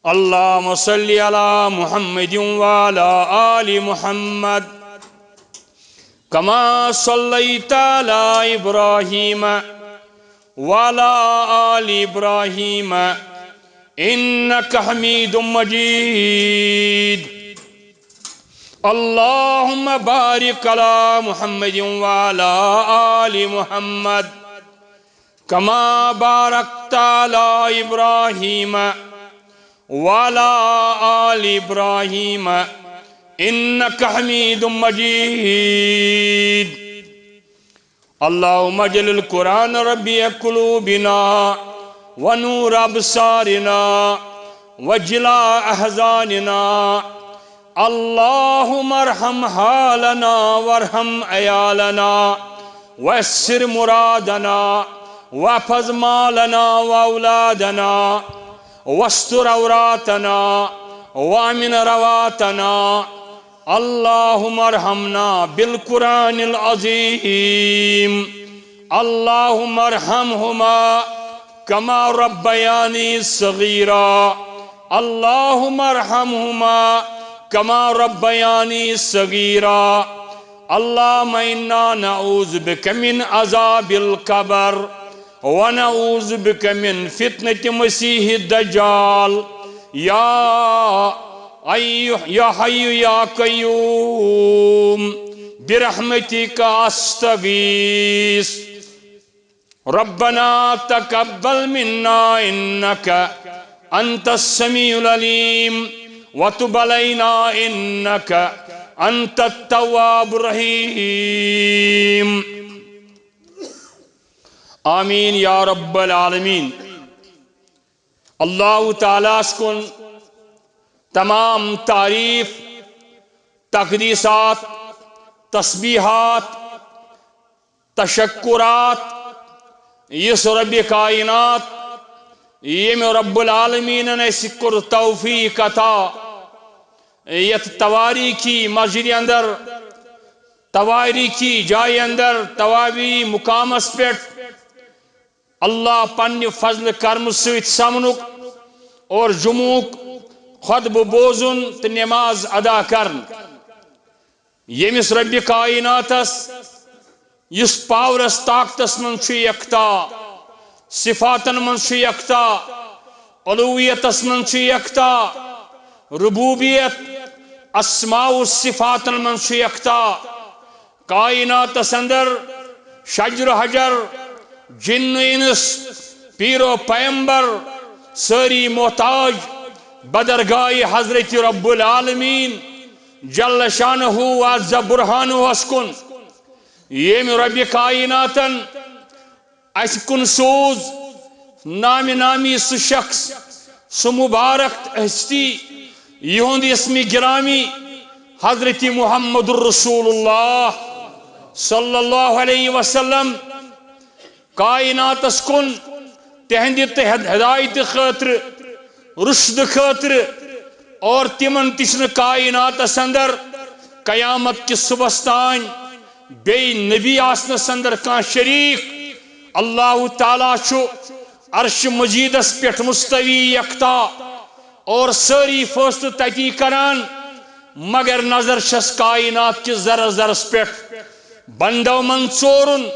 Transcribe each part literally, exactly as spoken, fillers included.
اللهم صل على محمد وعلى آل محمد كما صليت على إبراهيم وعلى آل إبراهيم إنك حميد مجيد. اللهم بارك على محمد وعلى آل محمد كما باركت على إبراهيم وعلى آل إبراهيم إنك حميد مجيد. اللهم اجعل القرآن ربيع قلوبنا ونور أبصارنا وجلاء أحزاننا. اللهم ارحم حالنا وارحم عيالنا ويسر مرادنا واحفظ مالنا وأولادنا واستر عوراتنا وأمن روعاتنا. اللهم ارحمنا بالقرآن العظيم. اللهم ارحمهما كما ربياني صغيرا. اللهم ارحمهما كما ربياني صغيرا. اللهم إنا نعوذ بك من عذاب القبر ونعوذ بك من فتنة المسيح الدجال. يا أي يا حي يا قيوم برحمتك أستغيث. ربنا تقبل منا إنك أنت السميع العليم وتب علينا إنك أنت التواب الرحيم. آمين يا رب العالمين. اللہ تعالیٰ ہس کُن تمام تعریف، تقدیسات، تسبیحات، تشکرات، یُس رب کائنات، ییٚمۍ رب العالمینن اسہِ کوٚر توفیق عطا، یتھ تواریخی مسجد اندر، تواریخی جایہِ اندر، تواریخی مقامس پٮ۪ٹھ اللہ پننہِ فضل کرم سۭتۍ سمنُک اور جمعُک خطبہٕ بوزُن تہٕ نماز ادا کرن۔ ییٚمِس رب کائناتس، یُس پاورس طاقتس منٛز چھُ یکتا، صفاتن منٛز چھُ یکتا، علویتس منٛز چھُ یکتا، ربوبیت، اسماء و صفاتن منٛز چھُ یکتا۔ کائناتس اندر شجر و حجر، جن و انس، پیر و پیمبر، سٲری محتاج بدرگاہ حضرت رب العالمین جل شانہ و عز برہانہ ہس کُن۔ ییٚمۍ رب کائناتن اسہِ کُن سوز نامِ نامی سُہ شخص، سُہ مبارک ہستی، یِہُنٛد اسمِ گرامی حضرت محمد رسول اللہ صلی اللہ علیہ وسلم۔ کائناتس کُن تہندِ تہ-، ہدایت خٲطرٕ، رشد خٲطرٕ، اور تِمن تہِ چھُنہٕ کائناتس اندر قیامت کِس صبحس تام بیٚیہِ نبی آسنس اندر کانٛہہ شریٖک۔ اللہ تعالیٰ چھُ عرش مجیدس پٮ۪ٹھ مستوی یکتا اور سٲری فٲصلہٕ تتی کران، مگر نظر چھس کائنات کِس ذرس ذرس پٮ۪ٹھ۔ بندو منٛز ژورُن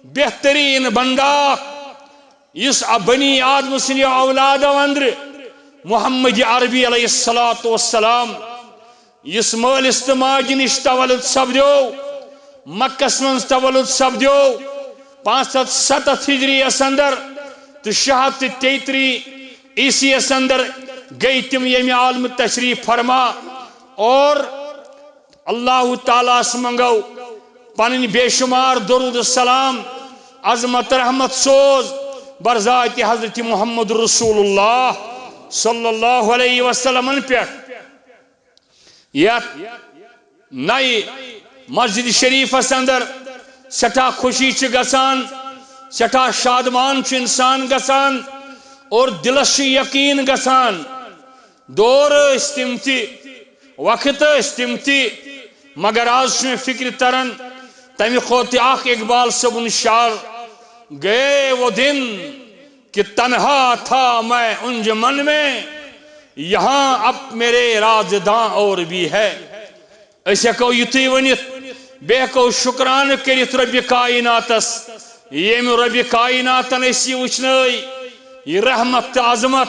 بہترین بندا، یُس بنی آدم سٕنٛدِ اولادو اندرٕ محمد عربی علیہ الصلوۃ والسلام، یُس مٲلِس تہٕ ماجہِ نِش تولد سپدیو، مکس منٛز تولد سپدیو، پانٛژھ ہتھ ستتھ ہجری یس اندر تہٕ شےٚ ہتھ تہٕ تیٚیہِ ترٛہ عیسوی یس اندر گٔے تِم ییٚمہِ عالمہٕ تشریف فرما۔ اور اللہ تعالیٰ ہس منگو پنٕنۍ بے شمار درود و سلام، عظمت، رحمت سوز بر ذات حضرت محمد رسول اللہ صلی اللہ علیہ وسلمن پٮ۪ٹھ۔ یتھ نئے مسجد شریفس اندر سٹھا خوشی چھ گژھان، سٹھا شادمان چھ انسان گژھان اور دلس چھ یقین گژھان۔ دور ٲسۍ تِم تہِ، وقت ٲسۍ تِم تہِ، مگر آز چھُ مےٚ فکرِ تران، تمہِ کھۄتہٕ تہِ اکھ اقبال صٲبُن شعر، گئے وہ دن کہ تنہا تھا میں انجمن میں، یہاں اب میرے رازداں اور بھی ہے۔ أسۍ ہٮ۪کو یِتُے ؤنِتھ، بیٚیہِ ہٮ۪کو شُکرانہٕ کٔرِتھ رۄبِ کایناتس، ییٚمہِ رۄبِ کایناتن أسۍ یہِ وٕچھنٲے، یہِ رحمت تہٕ عظمت،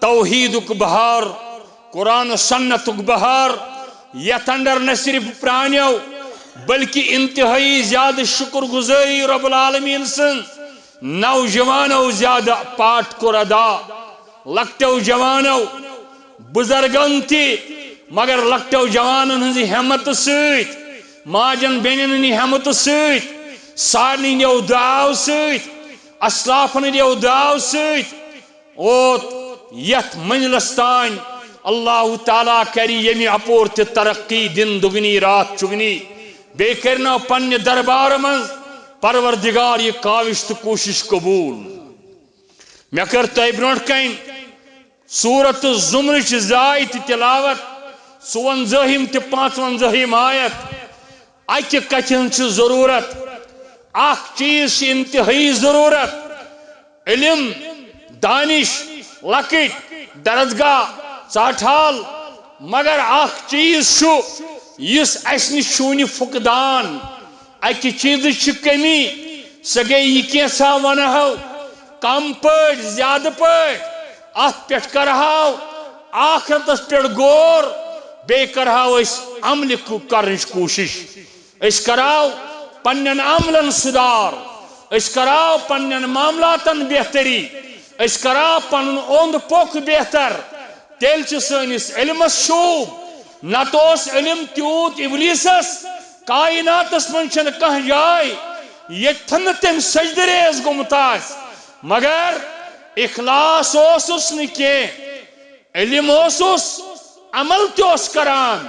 توحیٖدُک بہار، قرآن و سنتُک بہار، یتھ اندر نہ صرف پرانیو بلکہ انتہائی زیادٕ شکر گزٲری رب العالمین سٕنٛز۔ نوجوانو زیادٕ پاٹ کوٚر ادا، لۄکٹیو جوانو، بزرگن تہِ، مگر لۄکٹیو جوانن ہٕنٛزِ ہمتہٕ سۭتۍ، ماجن بیٚنٮ۪ن ہٕنٛدِ ہمتہٕ سۭتۍ، سارنٕے ہٕنٛدیو دعاو سۭتۍ، اسلافن ہٕنٛدیو دعاو سۭتۍ ووت یتھ منزلس تام۔ اللہ تعالیٰ کرِ ییٚمہِ اپور تہِ ترقی، دِن دُگنی راتھ چُگنی، بیٚیہِ کرنو پننہِ دربارٕ منٛز پروردگار یہِ کاوش تہٕ کوٗشش قبول۔ مےٚ کٔر تۄہہِ برونٛٹھ کنہِ سورت الزمرٕچ زٕ آیتہٕ تلاوت، ژُوَنزٲہِم تہٕ پانٛژوَنزٲہِم آیت۔ اکہِ کتھِ ہٕنٛز چھِ ضروٗرت، اکھ چیٖز چھِ انتہٲئی ضروٗرت، علم، دانش، لۄکٕٹۍ درسگاہ، ژاٹھال، مگر اکھ چیٖز چھُ یُس اسہِ نِش چھُ وُنہِ فقدان، اکہِ چیٖزٕچ چھِ کمی، سۄ گٔے یہِ کینٛژھا ونہو کم پٲٹھۍ، زیادٕ پٲٹھۍ، اتھ پٮ۪ٹھ کرہاو آخرتس پٮ۪ٹھ غور، بیٚیہِ کرہاو أسۍ عملہِ کو-، کرنٕچ کوٗشش۔ أسۍ کرو پننٮ۪ن عملن سُدھار، أسۍ کرو پننٮ۪ن معاملاتن بہتری، أسۍ کرو پنُن اوٚنٛد پوٚک بہتر، تیٚلہِ چھُ سٲنِس علمس شوٗب۔ نتہٕ اوس علم تیوٗت ابلیسس، کائناتس منٛز چھنہٕ کانٛہہ جاے ییٚتٮ۪تھ نہٕ تٔمۍ سجدٕ ریز گوٚمُت آسہِ، مگر اخلاص اوسُس نہٕ کینٛہہ۔ علم اوسُس، عمل تہِ اوس کران،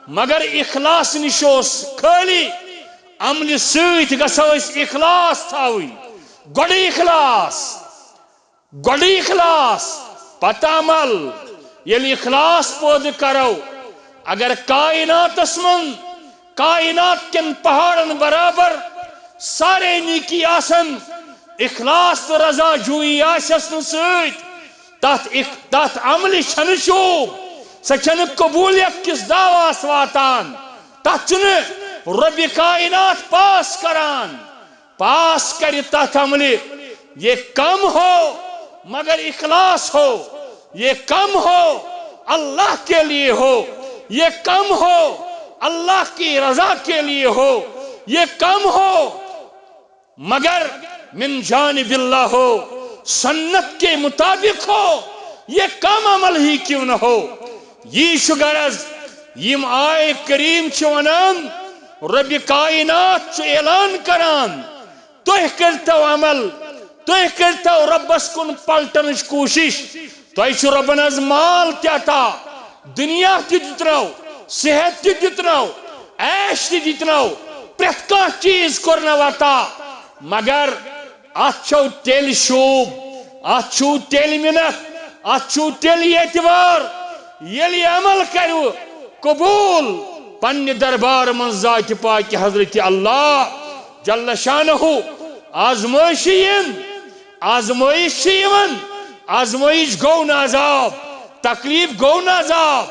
مگر اخلاص نِش اوس خٲلی۔ عملہِ سۭتۍ گژھو أسۍ اخلاص تھاوٕنۍ۔ گۄڈٕ اخلاص، گۄڈٕ اخلاص، پتہٕ عمل۔ ییٚلہِ اخلاص پٲدٕ کرو، اگر کائناتس منٛز کائنات کٮ۪ن پہاڑن برابر سارے نیکی آسن، اخلاص تہٕ رضا جویی آسٮ۪س نہٕ سۭتۍ، تتھ اخ-، تتھ عملہِ چھنہٕ شوٗب، سۄ چھنہٕ قبولیت کِس دعواہس واتان، تتھ چھُنہٕ رۄبِ کائنات پاس کران۔ پاس کرِ تتھ عملہِ، یہ کم ہو مگر اخلاص ہو، یہ کم ہو اللہ کے لیے ہو، یہ کم ہو اللہ کی رضا کے لیے ہو، یہ کم ہو مگر من جانب اللہ ہو، سنت کے مطابق ہو، یہ کم عمل ہی کیوں نہ ہو۔ یی چھُ غرض، یم آیہ کریم چھِ ونان، رب کائنات چھُ اعلان کران، تُہۍ کٔرتو عمل، تُہۍ کٔرتو رۄبس کُن پلٹنٕچ کوٗشش۔ تۄہہِ چھُ رۄبن از مال تہِ عطا، دُنیا تہِ دیُتنو، صحت تہِ دیُتنو، عیش تہِ دیُتنو، پرٛٮ۪تھ کانٛہہ چیٖز کوٚرنو عطا، مگر اتھ چھو تیٚلہِ شوٗب، اتھ چھُو تیٚلہِ مِنت، اتھ چھُو تیٚلہِ اعتبار، ییٚلہِ عمل کرِو قبوٗل پننہِ دربار منٛز ذاتِ پاکہِ حضرت اللہ جل شانہ۔ آزمٲیشہِ یِن، آزمٲیش چھِ یِوان، آزمٲیش گوٚو نہٕ عذاب، تکلیف گوٚو نہٕ عذاب،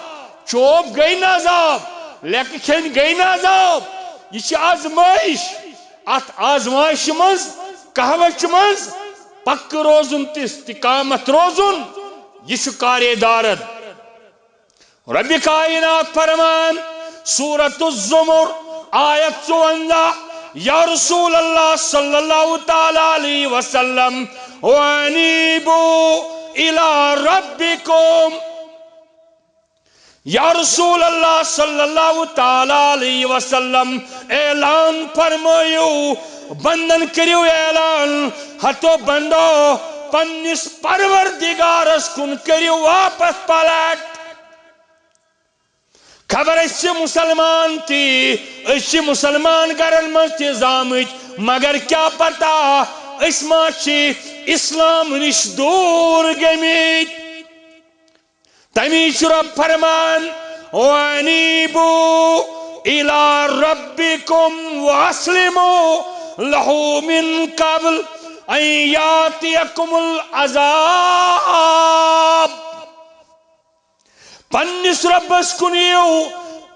چوب گٔے نہٕ عذاب، لیٚکہٕ کھیٚنۍ گٔے نہٕ عذاب، یہِ چھِ آزمٲیش۔ اتھ آزمٲیشہِ منٛز، قہوچہِ منٛز پکہٕ روزُن تہٕ استقامت روزُن، یہِ چھُ کارے دارد۔ رب کائنات فرمان، سورت الزمر، آیت ژُوَنزاہ، یا رسول اللہ صلی اللہ تعالی علیہ وسلم، وانیبو الی ربکم۔ یا رسول اللہ صلی اللہ تعالی علیہ وسلم، اعلان فرمٲیِو، بندن کٔرِو اعلان، ہتو بندو، پننِس پروردگارس کُن کٔرِو واپس پلٹ۔ خبر أسۍ چھِ مسلمان تہِ، أسۍ چھِ مسلمان گرن منٛز تہِ زامٕتۍ، مگر کیٛاہ پتہ أسۍ ما چھِ اسلام نِش دوٗر گٔمٕتۍ۔ تمی چھُ رب فرمان، وانیبو الی ربکم واسلمو لہ من قبل ان یاتیکم العذاب۔ پننِس رۄبس کُن یِیِو،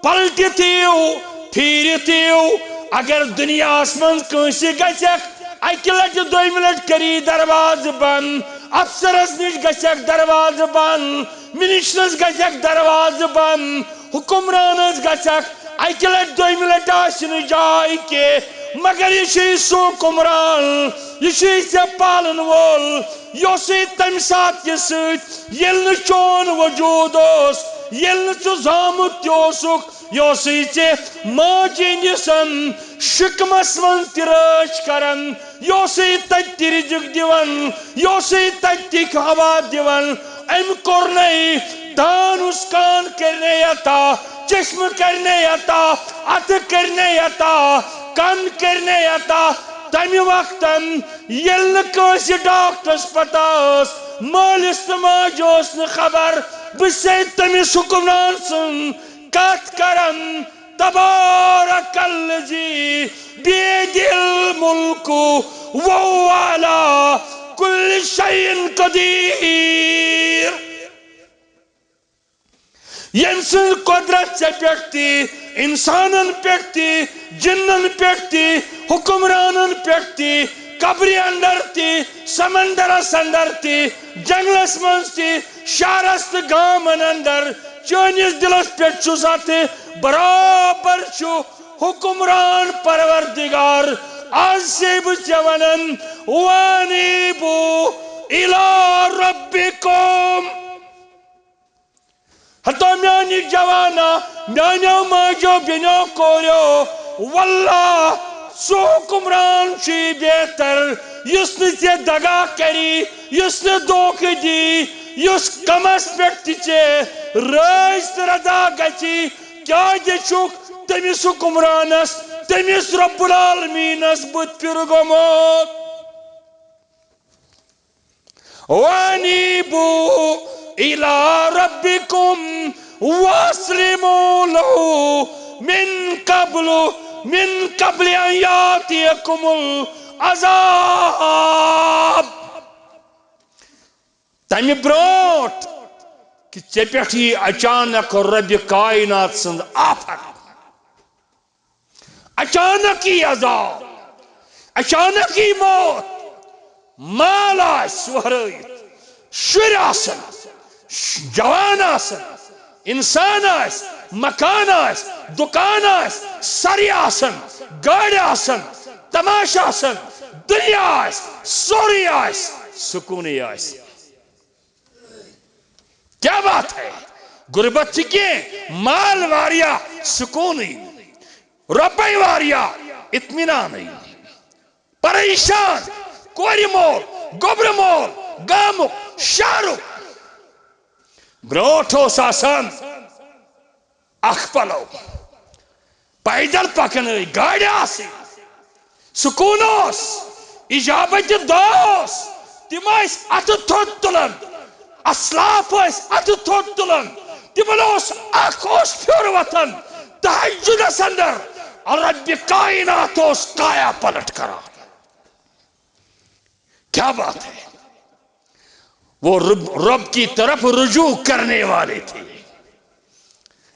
پلٹِتھ یِیِو، پھیٖرِتھ یِیِو۔ اگر دُنیاہس منٛز کٲنٛسہِ گژھٮ۪کھ، اکہِ لٹہِ دوٚیمہِ لٹہِ کٔری دروازٕ بنٛد، افسرس نِش گژھٮ۪کھ دروازٕ بنٛد، منسٹرس گژھٮ۪کھ دروازٕ بنٛد، حکمرانس گژھٮ۪کھ اکہِ لٹہِ دوٚیمہِ لٹہِ آسہِ نہٕ جاے کینٛہہ، مگر یہِ چھُے سُہ حکمران، یہِ چھُے ژےٚ پالن وول، یہِ اوسُے تمہِ ساتہٕ کہِ سۭتۍ ییٚلہِ نہٕ چون وجوٗد اوس، ییٚلہِ نہٕ ژٕ زامُت تہِ اوسُکھ، یہِ اوسُے ژےٚ ماجہِ ہِنٛدِس شِکمس منٛز تہِ رٲچھ کران، یہِ اوسُے تتہِ تہِ رِزق دِوان، یہِ اوسُے تتہِ تہِ ہوا دِوان۔ أمۍ کوٚر نے دانُس کان کٔرۍ نے عطا، چشمہٕ کٔرۍ نے عطا، اتھٕ کٔرۍ نے عطا، کن کٔرۍ نے عطا۔ تمہِ وقتن ییٚلہِ نہٕ کٲنٛسہِ ڈاکٹرس پتہ ٲس، مٲلِس تہٕ ماجہِ اوس نہٕ خبر، بہٕ چھسے تٔمِس حُکمران سٕنٛز کتھ کران۔ تبارک الذی بیدِہ الملک وہو علی کل شیء قدیر۔ ییٚمۍ سٕنٛز قۄدرت ژےٚ پٮ۪ٹھ تہِ، اِنسانن پٮ۪ٹھ تہِ، جِنن پٮ۪ٹھ تہِ، حُکمرانن پٮ۪ٹھ تہِ، قبرِ اندر تہِ، سمندرس اندر تہِ، جنگلس منٛز تہِ، شہرس تہٕ گامن اندر، چٲنِس دِلس پٮ۪ٹھ چھُ سا تہِ برابر چھُ حُکمران پروردگار۔ از چھُسے بہٕ ژےٚ ونان، وانیبو الی ربکم۔ ہتو میانہِ جوانا، میانیو ماجو بیٚنیو کوریو، واللہ، سُہ حُکمران چھُے بہتر، یُس نہٕ ژےٚ دغا کری، یُس نہٕ دھوکہٕ دی، یُس کمس پٮ۪ٹھ تہِ ژےٚ رٲضۍ تہٕ رضا گژھی۔ کیازِ چھُکھ تٔمِس حُکمرانس، تٔمِس رب العالمینس بُتھ پھِرٕ گوٚمُت؟ وانیبو الی ربکم واسلموا لہ من قبل، من قبل ان یاتیکم العذاب۔ تمہِ برونٹھ کہِ ژےٚ پٮ۪ٹھ یی اچانک رۄبِ کائنات سٕنٛز آفت، اچانک یی عذاب، اچانک یی موت، مال آسہِ وہرٲیِتھ، شُرۍ آسن، ش-، جوان آسن، انسان آسہِ، مکان آسہِ، دُکان آسہِ، سرِ آسن، گاڑِ آسن، تماشہٕ آسن، دُنیا آسہِ، سورُے آسہِ، سکوٗنٕے آسہِ۔ کیا بات ہے؟ غربت چھِ کینٛہہ، مال واریاہ، سکوٗنٕے نہٕ، رۄپے واریاہ، اطمینانٕے نہٕ، پریشان، کورِ مول، گوٚبرٕ مول، گامُک، شہرُک۔ برونٛٹھ اوس آسان اکھ پلو۔ پیدل پکن ٲسۍ، گاڑِ آسہٕ، سکوٗن اوس، اجابت دعا اوس۔ تِم ٲسۍ اتھٕ تھوٚد تُلان، اسلاف ٲسۍ اتھٕ تھوٚد تُلان۔ تِمن اوس اکھ اوس پھیُر وۄتھان، تہجدس اندر رب کائنات اوس کایا پلٹ کران۔ کیا بات ہے؟ وہ رب، رب کی طرف رجوع کرنے والے تھے،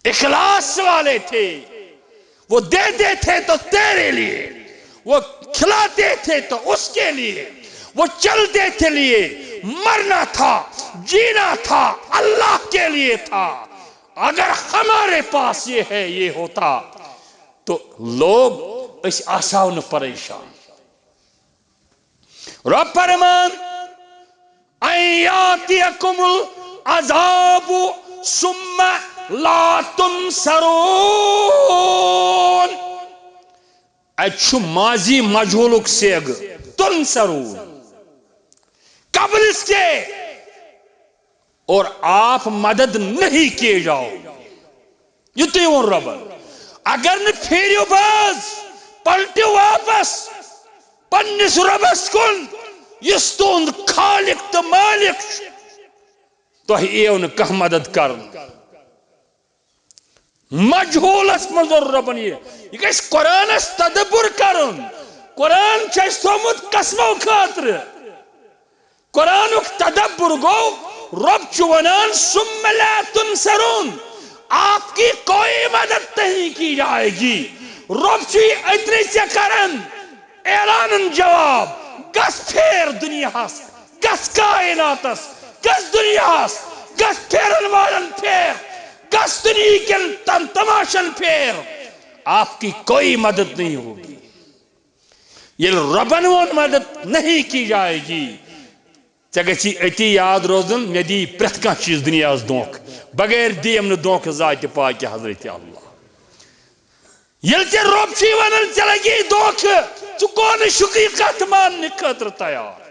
اخلاص والے تھے۔ وہ دیتے تھے تو تیرے لیے، وہ کھلاتے تھے تو اس کے لیے، وہ چلتے تھے لیے، مرنا تھا، جینا تھا، اللہ کے لیے تھا۔ اگر ہمارے پاس یہ ہے، یہ ہوتا، تو لوگ، أسۍ آسہو نہٕ پریشان۔ رب فرمان، ان یاتیکم العذاب ثم لا تنصرون۔ اتہِ چھُ ماضی مجہولُک صیغہٕ، تنصرون۔ قبل اس کے اور آپ مدد نہیں کیے جاؤ۔ یُتُے ووٚن رۄبن۔ اگر نہٕ پھیرِو باز، پلٹِو واپس پننِس رۄبس کُن، یُس تُہُنٛد خالق تہٕ مالک چھُ، تۄہہِ یِیو نہٕ کانٛہہ مدد کرنہٕ۔ مجہولس منٛز اوٚن رۄبن یہِ۔ یہِ گژھِ قرآنس تدبر کرُن۔ قرآن چھُ اَسہِ تھوٚومُت قسمو خٲطرٕ۔ قرآنُک تدبر گوٚو رۄب چھُ ونان، "ثم لا تنصرون"، آپ کی کوئی مدد نہیں کی جائے گی۔ رۄب چھُ یہِ أتنٕے ژےٚ کران اعلانن جواب، گژھ پھیر دُنیاہس، گژھ کائناتس، گژھ دُنیاہس، گژھ پھیرن والن پھیر، گژھ دُنیہکٮ۪ن تم تماشن پھیر، آپ کی کوئی مدد نہیں ہوگی۔ ییٚلہِ رۄبن ووٚن، "مدد نہیں کی جائے گی"، ژےٚ گژھی أتی یاد روزُن، مےٚ دی پرٛٮ۪تھ کانٛہہ چیٖز دُنیاہَس دھوکہٕ، بغیر دِیَم نہٕ دھوکہٕ ذاتِ پاکہِ حضرت اللہ۔ ییٚلہِ ژےٚ رۄب چھُے وَنان، "ژےٚ لَگی دھوکہٕ، ژٕ کون چھُکھ یہِ کَتھ ماننہٕ خٲطرٕ تیار؟"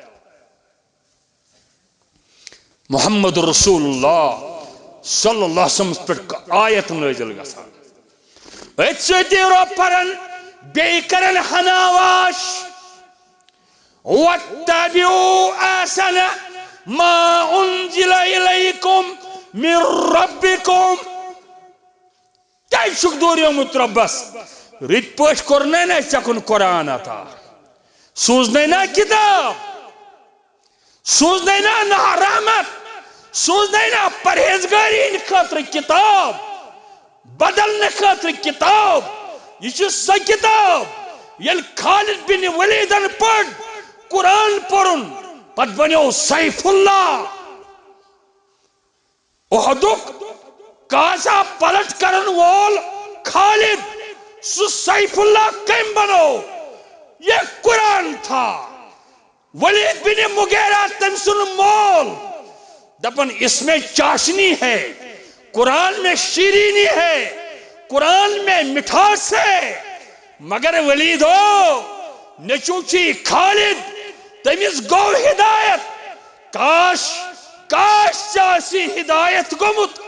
محمد رسول اللہ صلی اللہ علیہ وسلم پٮ۪ٹھ آیت نٲزِل گژھان۔ أتھۍ سۭتۍ رۄب پَران، بیٚیہِ کَران ہناواش، "واتبعوا احسن ما انزل الیکم من ربکم"۔ کیازِ چھُکھ دوٗریومُت رۄبس؟ رٕتۍ پٲٹھۍ کوٚرنے نہ ژےٚ کُن قرآن عطا، سوٗزنے نہ کتاب، سوٗزنے نہ، نہ رحمت، سوٗزنے نہ پرہیزگٲری ہٕنٛدِ خٲطرٕ کتاب، بدلنہٕ خٲطرٕ کتاب۔ یہِ چھِ سۄ کتاب، ییٚلہِ خالد بن ولیدن پٔر قرآن پوٚرُن، پتہٕ بنیو سیف اللہ۔ احدُک کاسہ پلٹ کرن وول خالد، سُہ سیف اللہ کٔمۍ بنوو؟ یہِ قرآن تھا۔ ولید بن مغیرہ، تٔمۍ سُنٛد مول، دپان، "اس میں چاشنی ہے، قرآن میں شیرینی ہے، قرآن میں مٹھاس ہے۔" مگر ولید ہو، نیٚچوٗ چھُے خالد، تٔمِس گوٚو ہدایت۔ کاش، کاش ژےٚ آسی ہدایت گوٚمُت۔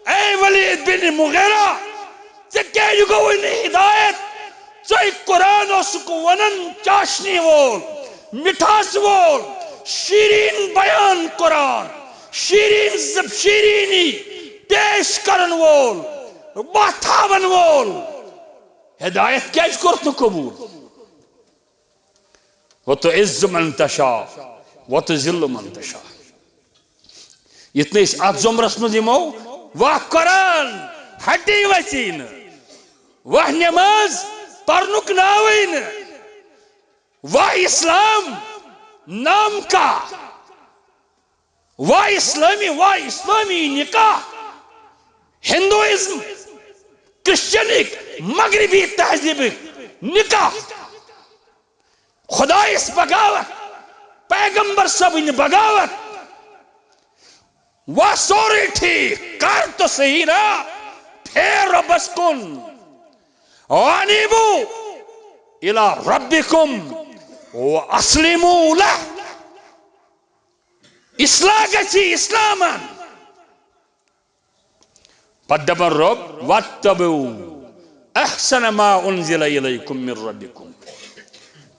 اے ولید بن مغیرہ، ژےٚ کیازِ گوٚوُے نہٕ ہدایت؟ ژے قرآن اوسُکھ ونان، چاشنی وول، مٹھاس وول، شیرین بیان قرآن، شیرین زب-، شیرینی پیش کرن وول، وتھاون وول۔ ہدایت کیازِ کوٚرُتھ نہٕ قبول؟ "وتعز من تشاء وتذل من تشاء"۔ یِتھ نہٕ أسۍ اَتھ زُمرَس منٛز یِمو، واہ قرآن ہٹی وَسی نہٕ، واہ نٮ۪ماز پَرنُک ناوٕے نہٕ، واہ اِسلام نام کا، واہ اِسلٲمی، واہ اِسلٲمی نِکاح، ہندوازم، کرسچنٕکۍ، مغربی تہذیٖبٕکۍ نِکاح۔ خدایس بغاوت، پیغمبر صٲبٕنۍ بغاوت، واہ سورُے ٹھیٖک، کر تہٕ صحیح نا، پھیر رۄبس کُن۔ وانیبو الی ربکم و اسلمو لہ۔ اصلاح گژھِ اسلامن۔ پتہٕ دپان رۄب، "واتبعوا احسن ما انزل الیکم من ربکم"۔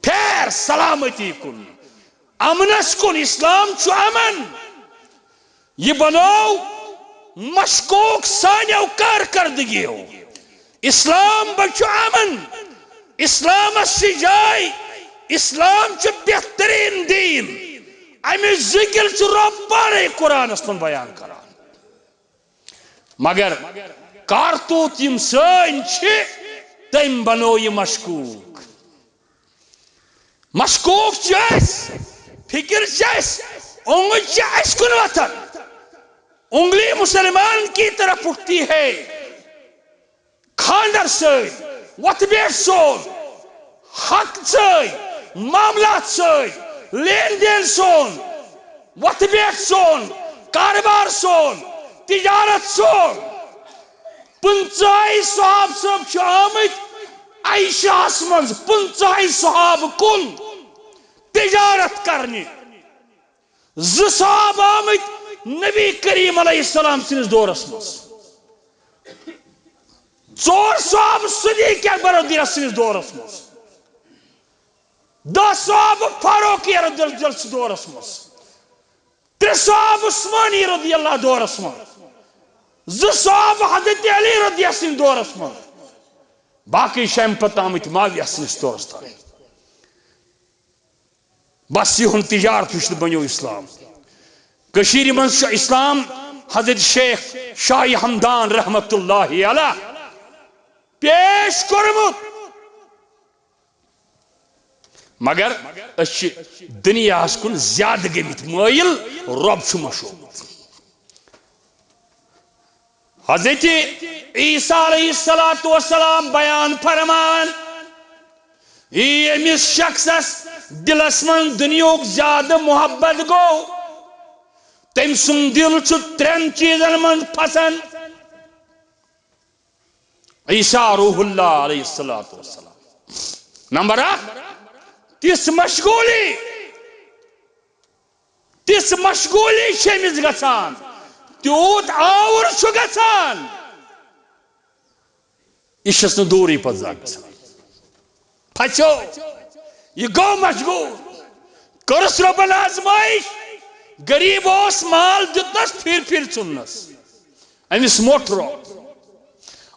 پھیر سلامتی کُن، امنس کُن، اسلام چھُ امن۔ یہِ بنوو مشکوک سانیو کارکردگیو۔ اسلام بچو امن، اسلامس چھِ جاے، اسلام چھُ بہترین دین۔ امِچ ذکر چھُ رۄب پانے قرآنس منٛز بیان کران۔ مگر کارتوت یِم سٲنۍ چھِ، تٔمۍ بنوو یہِ مشکوک۔ مشکوک چھِ أسۍ، فکر چھِ اَسہِ، اونگج چھِ اَسہِ کُن وۄتھان۔ انگلی مسلمان کی طرف اٹھتی ہے۔ خاندر سۭتۍ، وۄتھٕ بیٹھ سون، حق سۭتۍ، معاملات سۭتۍ، لین دین سون، وۄتھٕ بیٹھ سون، کارٕبار سون، تجارت سون۔ پٕنٛژٕہے صحابہٕ صٲب چھِ آمٕتۍ عائشہس منٛز، پٕنٛژٕہے صحابہٕ کُل تجارت کرنہِ۔ زٕ صحابہٕ آمٕتۍ نبی کریم علیہ السلام سٕنٛدِس دورس منٛز۔ ژور صحابہٕ صدیق اکبر رضی اللہ سٕنٛدِس دورس منٛز۔ دَہ صحابہٕ فاروقی رضی اللہ سٕنٛدِس دورس منٛز۔ ترٛےٚ صحابہٕ عثمانی رضی اللہ دورس منٛز۔ زٕ صحابہٕ حضرت علی رضی اللہ سٕنٛدِس دورس منٛز۔ باقٕے چھِ اَمہِ پتہٕ آمٕتۍ معاویہ سٕنٛدِس دورس تام۔ بس یِہُنٛد تجارت وٕچھتھ بنیو اسلام۔ کٔشیٖرِ منٛز چھُ اسلام حضرت شیخ شاہ ہمدان رحمت اللہ علیہ پیش کوٚرمُت۔ مگر أسۍ چھِ دُنیاہَس کُن زیادٕ گٔمٕتۍ مٲیِل، رۄب چھُ مشہوٗر۔ حضرت عیسیٰ علیہ الصلوۃ والسلام بیان فرمان، ییٚمِس شخصس دِلس منٛز دُنیہُک زیادٕ محبت گوٚو، تٔمۍ سُنٛد دِل چھُ ترٛٮ۪ن چیٖزن منٛز پھسان۔ عیسیٰ روح اللہ علیہ الصلوۃ والسلام۔ نمبر اکھ، تِژھ مشغوٗلی، تِژھ مشغوٗلی چھِ أمِس گژھان، تیوٗت آوُر چھُ گژھان، یہِ چھُس نہٕ دوٗرٕے پتہٕ زانٛہہ گژھان۔ پھژیو، یہِ گوٚو مشغوٗل، کٔرٕس رۄبن آزمٲیش، غریٖب اوس، مال دیُتنس، پھِر پھِر ژھُننس۔ أمِس موٚٹھ رۄب۔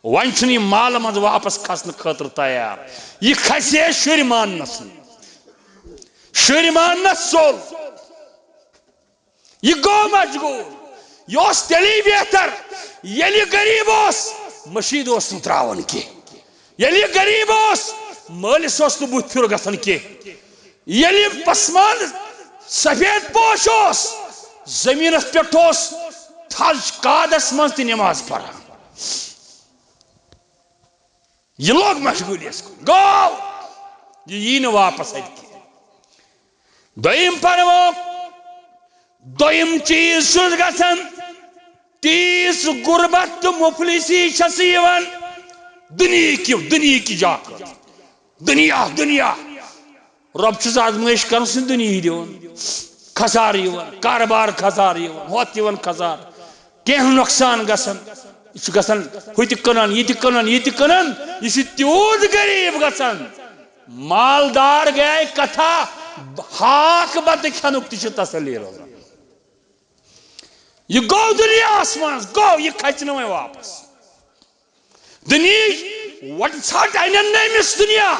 وۄنۍ چھُنہٕ یہِ مالہٕ منٛز واپس کھسنہٕ خٲطرٕ تیار۔ یہِ کھسہِ ہے شُرۍ ماننس نہٕ۔ شُرۍ ماننس ژوٚل۔ یہِ گوٚو مجبوٗر۔ یہِ اوس تیٚلی بہتر، ییٚلہِ یہِ غریٖب اوس، مٔشیٖد اوس نہٕ ترٛاوان کینٛہہ۔ ییٚلہِ یہِ غریٖب اوس، مٲلِس اوس نہٕ بُتھ پھیُر گژھان کینٛہہ۔ ییٚلہِ یہِ پسمانہٕ سفید پوش اوس، زٔمیٖنَس پٮ۪ٹھ اوس تھج کادس منٛز تہِ نماز پران۔ یہِ لوٚگ مشغوٗلیَس کُن۔ گوٚو، یہِ یی نہٕ واپس اَتہِ کینٛہہ۔ دوٚیِم فرمو، دوٚیِم چیٖز چھُس گژھان، تیٖژ غُربت تہٕ مُفلِسی چھَس یِوان دُنیہٕکہِ، دُنیہٕکہِ جاکہٕ۔ دُنیا، دُنیا۔ رۄب چھُس آزمٲیِش کران، سُہ دُنیاہٕے دِوان، خسارٕ یِوان، کارٕبار خسارٕ یِوان، ہۄتھ یِوان خسارٕ، کینٛہہ نۄقصان گژھان، یہِ چھُ گژھان ہُہ تہِ کٕنان، یہِ تہِ کٕنان، یہِ تہِ کٕنان، یہِ چھُ تیوٗت غریٖب گژھان، مالدار گٔیے کتھا، ہاکھ بتہٕ کھٮ۪نُک تہِ چھُ تسلی روزان۔ یہِ گوٚو دُنیاہس منٛز، گوٚو، یہِ کھژِ نہٕ وۄنۍ واپس۔ دُنیہٕچ وۄٹہٕ ژھٹ انن نہٕ أمِس دُنیا۔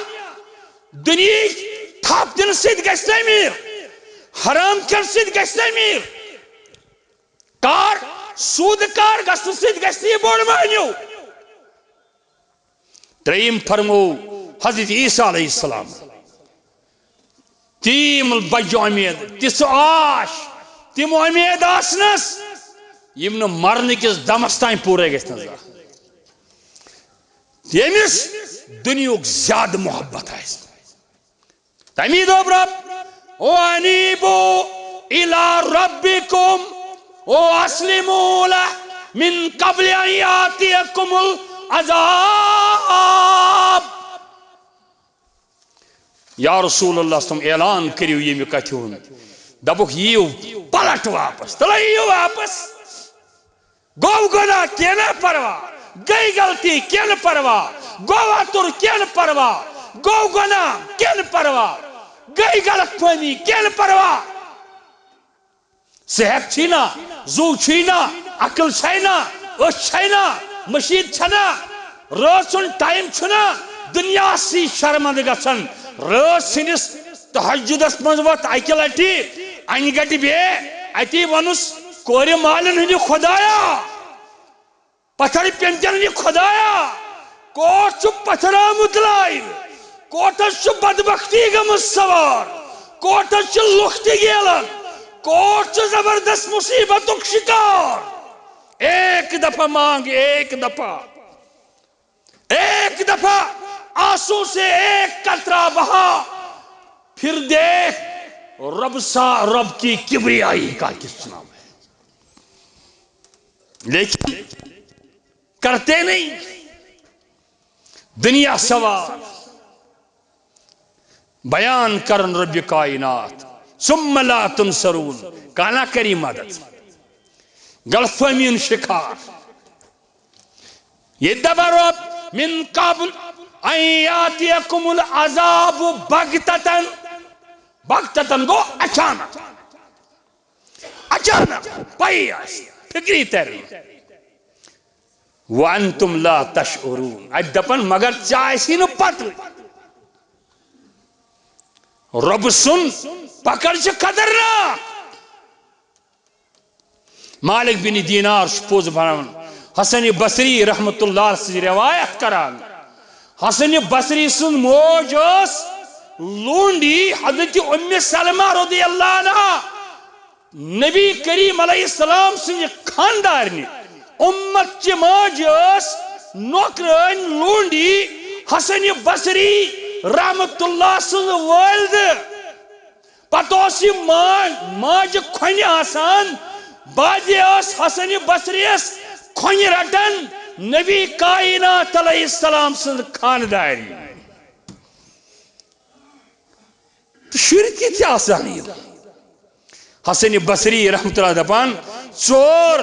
دُنیہٕچ تھپھ دِنہٕ سۭتۍ گژھِ نہٕ أمیٖر۔ حرام کھٮ۪نہٕ سۭتۍ گژھِ نہٕ أمیٖر۔ کار، سوٗدٕ کار گژھنہٕ سۭتۍ گژھِ نہٕ یہِ بوٚڑ مٔہنیوٗ۔ ترٛیٚیِم فرموو حضرت عیسیٰ علیہ السلام، تِم بجہِ اُمید، تِژھ آش، تِم اُمید آسنس، یِم نہٕ مرنہٕ کِس دمس تام پوٗرٕ گژھِ نہٕ زانٛہہ۔ ییٚمِس دُنیہُک زیادٕ محبت آسہِ، تمی دوٚپ رب، "وانیبو الی ربکم واسلموا لہ من قبل ان یاتیکم العذاب۔" یا رسول اللہ صلی اللہ علیہ وسلم، اعلان کٔرِو ییٚمہِ کتھِ ہُنٛد۔ دپُکھ، یِیِو پلٹ واپس، تلے یِیِو واپس۔ گوٚو گۄناہ، کینٛہہ نہ پرواہ، گٔے غلطی، کینٛہہ نہ پرواہ، گوٚو اَتُر، کینٛہہ نہ پرواہ، گوٚو گۄناہ، کینٛہہ نہ پرواہ، گٔے غلط فہمی، کینٛہہ نہ پرواہ۔ صحت چھی نا، زُو چھی نا، عقل چھے نا، أچھ چھے نا، مشیٖد چھے نا، رٲژ ہُنٛد ٹایم چھُنا دُنیاہسٕے شرمندٕ گژھان۔ رٲژ سٕنٛدِس تہجدس منٛز وۄتھ اکہِ لٹہِ، انہِ گٹہِ بیٚیہِ اتی ووٚنُس، کورِ مالٮ۪ن ہٕنٛدِ خۄدایا، پتھر پیٚمتٮ۪ن ہٕنٛدِ خۄدایا، کوٹ چھُ پتھراومُت لایِو، کوٹس چھُ بدبختی گٔمٕژ سوار، کوٹس چھِ لُکھ تہِ گیلان، کوٹ چھُ زبردست مصیبتُک شکار۔ ایک دفعہ مانگ، ایک دفعہ، ایک دفعہ آنسو سے ایک قطرہ بہا، پھر دیکھ رب سا، رب کی کبریائی کا کس نام ہے۔ لیکن کرتے نہیں۔ دنیا سوار بیان کرن رب کائنات، ثم لا تنصرون، کانا کری مدد۔ غلط فہمی ہُنٛد شکار۔ یہ دپان رب، من قبل ان یاتیکم العذاب بغتتن، بغتتن گوٚو اچانک۔ اچانک پَیی آسہِ، فِکری تَرِ نہٕ۔ وَأَنْتُمْ لَا تَشْعُرُونَ۔ اَتہِ دَپَن، مگر ژےٚ آسی نہٕ پَتہٕ۔ رۄبہٕ سُنٛد پَکَر چھِ خطرناک۔ مالک بن دینار چھُ پوٚز وَنان، حسن بصری رحمت اللہ سٕنٛز روایت کران۔ حسن بصری سٕنٛز موج ٲس لونڈی حضرت ام سلمہ رضی اللہ عنہا، نبی کریم علیہ السلام سٕنٛزِ خاندارنہِ۔ امت چہِ ماجہِ ٲس نوکرٲنۍ لونڈی حسن بصری رحمت اللہ سٕنٛز والدٕ۔ پتہٕ اوس یہِ ماج، ماجہِ کھۄنہِ آسان۔ بعضے ٲس حسن بصریَس کھۄنہِ رٹان نبی کائنات علیہ السلام سٕنٛز خاندارنہِ۔ تہٕ شُرۍ کِتھ چھِ آسان یِم؟ حسن بصری رحمت اللہ دپان، ژور،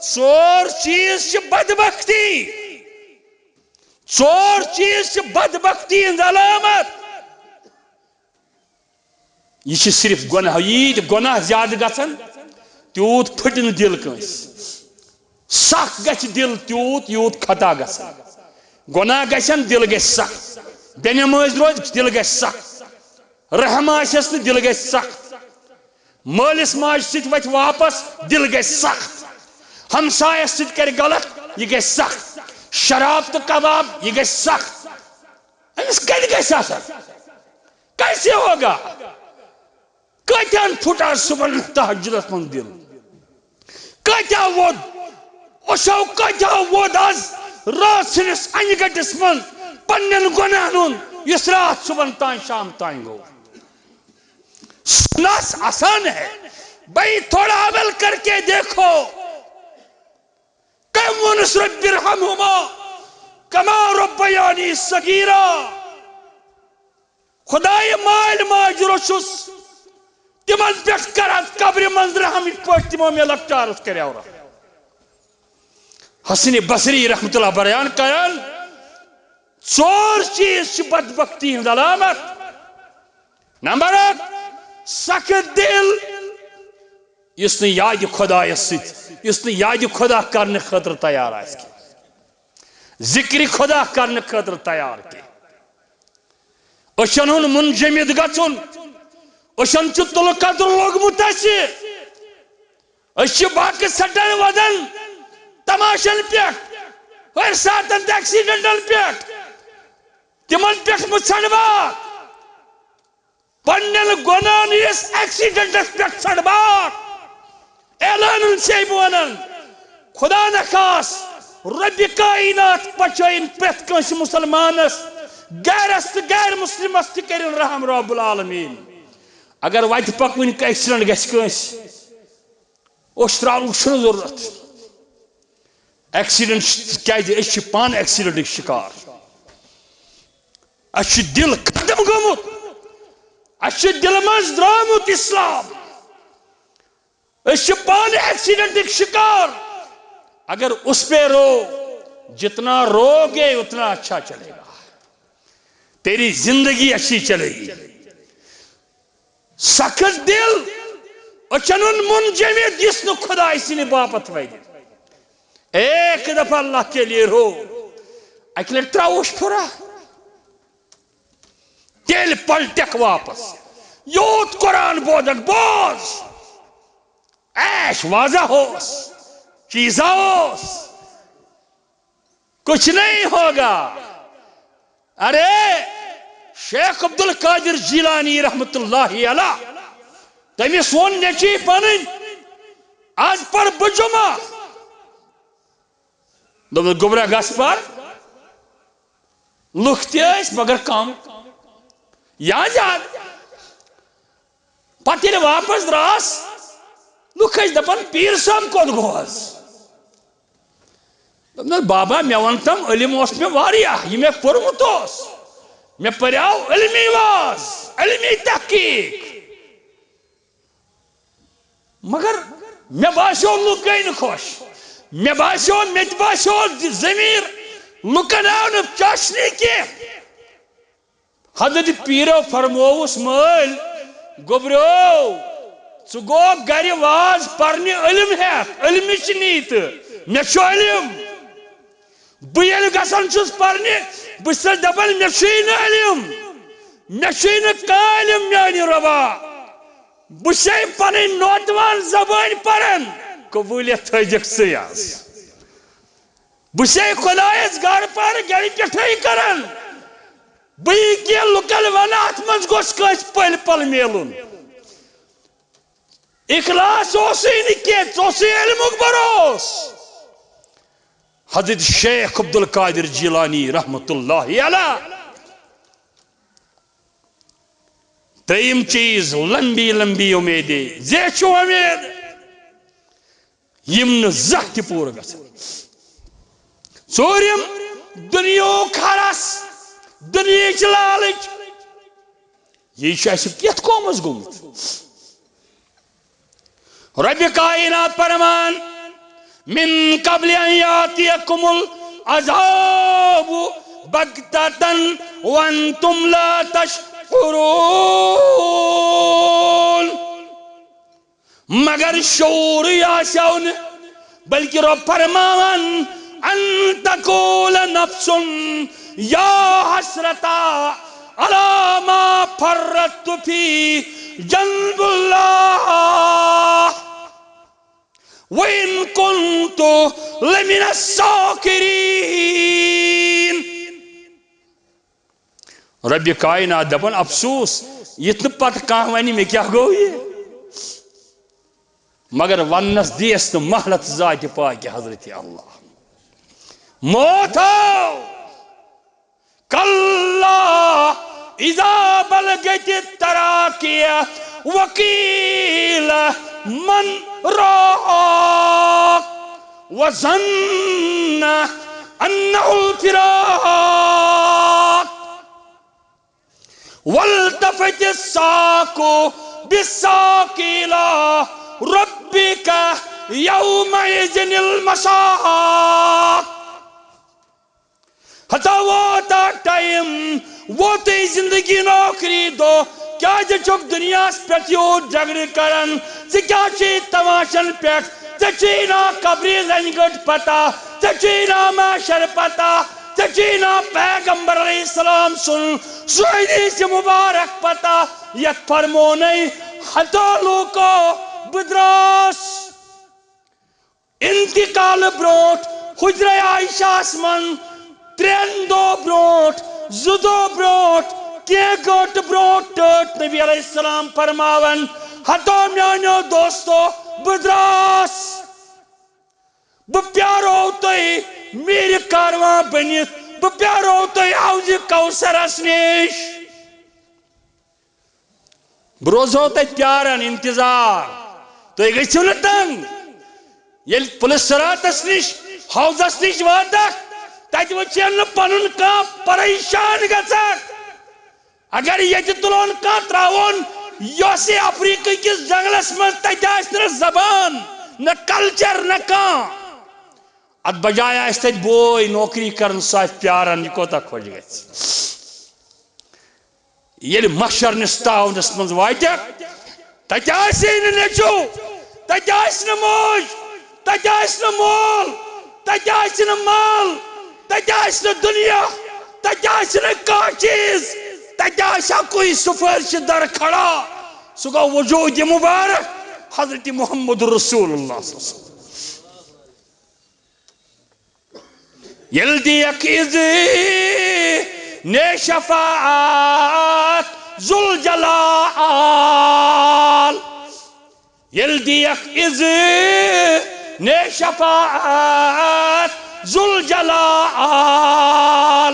ژور چیٖز چھِ بدبختی۔ ژور چیٖز چھِ بدبختی ہٕنٛز علامت۔ یہِ چھِ صرف گۄناہ، ییٖتۍ گۄناہ زیادٕ گژھن، تیوٗت پھٕٹہِ نہٕ دِل کٲنٛسہِ۔ سخ گژھِ دِل تیوٗت، یوٗت خطا گژھن۔ گۄناہ گژھن، دِل گژھِ سخ۔ بے نمٲز روزِ، دِل گژھِ سخ۔ رحم آسٮ۪س نہٕ، دِل گژھِ سخ۔ مٲلِس ماجہِ سۭتۍ وَتھِ واپس، دِل گژھِ سخ۔ ہمسایَس سۭتۍ کرِ غلط، یہِ گژھِ سخ۔ شراب تہٕ کباب، یہِ گژھِ سخ۔ أمِس کَتہِ گژھِ آسان؟ کیسے ہوگا؟ کٲتیٛاہن پھُٹ آز صُبحن تہجدس منٛز دِل؟ کٲتیٛاہ ووٚد؟ أچھو کٲتیٛاہ ووٚد آز رٲژ ہٕنٛدِس انہِ گٔٹِس منٛز پننٮ۪ن گۄناہن ہُنٛد، یُس راتھ صُبحن تام شام تام گوٚو؟ سُننا آسان ہے، بھائی، تھوڑا عمل کر کے دیکھو۔ کٔمۍ ووٚنُس، "رب ارحمہما کما ربیانی صغیرا"؟ خدایہِ، مالۍ ماجہِ روٚچھُس، تِمن پٮ۪ٹھ کر اتھ قبرِ منٛز رحم، یِتھ پٲٹھۍ تِمو مےٚ لۄکچارس کریو رحم۔ حسن بصری رحمت اللہ بیان کران، ژور چیٖز چھِ بدبختی ہٕنٛز علامت۔ نمبر اکھ، سخت دِل، یُس نہٕ یادِ خۄدایَس سۭتۍ، یُس نہٕ یادِ خۄدا کرنہٕ خٲطرٕ تیار آسہِ کینٛہہ، ذِکرِ خۄدا کرنہٕ خٲطرٕ تیار کینٛہہ۔ أچھن ہُنٛد منجمد گژھُن، أچھن چھُ تُلہٕ کتُر لوٚگمُت اَسہِ۔ أسۍ چھِ باقٕے سٹن ودان تماشن پٮ۪ٹھ، ہر ساتن تہٕ ایکسیڈنٹن پٮ۪ٹھ، تِمن پٮ۪ٹھ مُژھن واتھ۔ پننٮ۪ن گۄناہن یِیَس ایکسیڈنٹس پٮ۪ٹھ ژھٹھ بار۔ اعلانن چھے بہٕ ونان، خدا نخواست، رۄبِ کائنات پچٲیِن پرٛٮ۪تھ کٲنٛسہِ مُسلمانس، غیرس تہٕ غیر مسلمس تہِ کٔرِن رحم رب العالمین۔ اگر وتہِ پکوٕنۍ ایکسیڈنٹ گژھِ کٲنٛسہِ، اوٚش ترٛاونُک چھُنہٕ ضروٗرت۔ ایکسیڈنٹ چھِ، کیازِ أسۍ چھِ پانہٕ ایکسیڈنٹٕکۍ شکار۔ اَسہِ چھُ دِل ختم گوٚمُت، اَسہِ چھُ دِلہٕ منٛز درٛامُت اسلام۔ أسۍ چھِ پانہٕ ایکسیڈنٹٕکۍ شکار۔ اگر اس پہ رو، جتنا رو گے اتنا اچھا چلے گا، تیری زندگی اچھی چلے گی۔ سخت دِل، أچھن ہُنٛد منجمد، یُس نہٕ خدایہِ سٕنٛدِ باپتھ وَنہِ، "ایک دفعہ اللہ کے لیے رو"۔ اَکہِ لَٹہِ ترٛاوُس پھُرا، تیٚلہِ پلٹکھ واپس۔ یوٗت قرآن بوزکھ، بوز۔ عیش واضح اوس، چیزا اوس۔ کچھ نہیں ہوگا۔ ارے، شیخ عبد القادر جیلانی رحمت اللہ علیہ، تٔمِس ووٚن نیٚچی پنٕنۍ، "از پر بہٕ جمعہ؟" دوٚپُن، "گوٚبرا، گژھ پر۔" لُکھ تہِ ٲسۍ، مگر کم یا زیادٕ۔ پتہٕ ییٚلہِ واپس درٛاس، لُکھ ٲسۍ دپان، "پیٖر صٲب کوٚت گوٚو از؟" دوٚپنس، "بابا، مےٚ وَن تم، علم اوس مےٚ واریاہ، یہِ مےٚ پوٚرمُت اوس۔ مےٚ پریاو علمی واز، علمی تحقیق۔ مگر مےٚ باسیو لُکھ گٔے نہٕ خۄش۔ مےٚ باسیو، مےٚ تہِ باسیو زِ ضمیٖر لُکن آو نہٕ چاشنی کینٛہہ۔" حضرت پیٖرو فرمووُس، "مٲلۍ گوٚبریو، ژٕ گوکھ گرِ واز پرنہِ علم ہٮ۪تھ، علمٕچ نیٖتہٕ۔ مےٚ چھُ علم۔ بہٕ ییٚلہِ گژھان چھُس پرنہِ، بہٕ چھُسَس دپان، مےٚ چھُے نہٕ علم، مےٚ چھُے نہٕ کانٛہہ علم میانہِ رۄبا۔ بہٕ چھُسَے پنٕنۍ نوتوان زبٲنۍ پران۔" قبولیت تھٲیزیکھ ژٕے آز۔ بہٕ چھسے خۄدایس گرٕ پارٕ گرِ پٮ۪ٹھے کران۔ بہٕ یہِ کینٛہہ لُکن ونہٕ، اتھ منٛز گوٚژھ کٲنٛسہِ پٔلۍ پل میلُن۔ اخلاص اوسُے نہٕ کینٛہہ، ژٕ اوسُے علمُک بروس۔ حضرت شیخ عبدالقادر جیلانی رحمت اللہ علیہ۔ ترٛیٚیِم چیٖز، لمبی لمبی امیدیں، زیچھو امید، یِم نہٕ زانٛہہ تہِ پوٗرٕ گژھن۔ ژوٗرِم، دُنیہُک حرس، دُنیہٕچ لالٕچ۔ یہِ چھُ اَسہِ یَتھ قومس گوٚمُت۔ رۄبِ کائنات فرمان، "من قبل ان یاتیکم العذاب بغتة وانتم لا تشعرون"۔ مگر شعورٕے آسیو نہٕ، بلکہ رۄب فرماوان، "ان تقول نفس یا حسرتا علی ما فرطت فی جنب اللہ وان کنت لمن الساخرین"۔ رۄبِ کائنات دپان، افسوس، یتھ نہٕ پتہٕ کانٛہہ ونہِ، مےٚ کیٛاہ گوٚو یہِ؟ مگر وننس دیس نہٕ مہلت ذاتِ پاکِ حضرت اللہ۔ موت آو۔ کلا اذا بلغت التراقی وقیل من راق وظن انہ الفراق والتفت الساق بالساق الى ربک یومئذ المساق۔ ہتا ووت آ ٹائم، ووتُے زندگی ہُنٛد ٲخری دۄہ۔ کیٛازِ چھُکھ دُنیاہَس پٮ۪ٹھ یوٗت جھگڑٕ کران؟ ژٕ کیٛاہ چھُے تماشن پٮ۪ٹھ؟ ژےٚ چھُے نا قبرِ زنہِ گٔٹ پتہ؟ ژےٚ چھُے نا محشر پتہ؟ ژےٚ چھُے نا پیغمبر علیہ السلام سُنٛد سُہ حدیث مبارک پتہ، یتھ فرمونَے، ہتو لوٗکو، بہٕ درٛاس انتقال برونٹھ حجرہ عائشہس منٛز ترٛٮ۪ن دۄہ برونٹھ، زٕ دۄہ برونٹھ، کینٛہہ گٲنٛٹہٕ برونٹھ ٹٲٹھۍ نبی علیہ السلام فرماوان، ہتو میانیو دوستو، بہٕ درٛاس، بہٕ پیارو تۄہہِ میٖرِ کاروان بٔنِتھ، بہٕ پیارو تۄہہِ حوضِ کوثرس نِش۔ بہٕ روزہو تتہِ پیاران، انتظار۔ تُہۍ گٔژھِو نہٕ تنگ۔ ییٚلہِ پُلہِ صراطس نِش، حوضس نِش واتکھ، تتہِ وٕچھن نہٕ پنُن کانٛہہ پریشان گژھکھ۔ اگر ییٚتہِ تُلون کانٛہہ ترٛاوون یۄس یہِ افریقہ کِس جنگلس منٛز، تتہِ آسہِ نہٕ زبان، نہ کلچر، نہ کانٛہہ۔ اتھ بجایہِ آسہِ تتہِ بوے نوکری کران، سُہ آسہِ پیاران، یہِ کوتاہ خۄش گژھِ۔ ییٚلہِ محشر نِس تاونس منٛز واتہِ، تتہِ آسہِ نہٕ نیٚچو، تتہِ آسہِ نہٕ موج، تتہِ آسہِ نہٕ مول، تتہِ آسہِ نہٕ مال، تتہِ آسہِ نہٕ دُنیا، تتہِ آسہِ نہٕ کانٛہہ چیٖز، تتہِ آسہِ اکُے سفارش در کھڑا، سُہ گوٚو وجود مبارک حضرت محمد رسول اللہ صلی اللہ علیہ وسلم۔ ییٚلہِ دِیَکھ اِذنِ شفاعت ذوالجلال، ییٚلہِ دِیَکھ اِذنِ شفاعت ذوالجلال،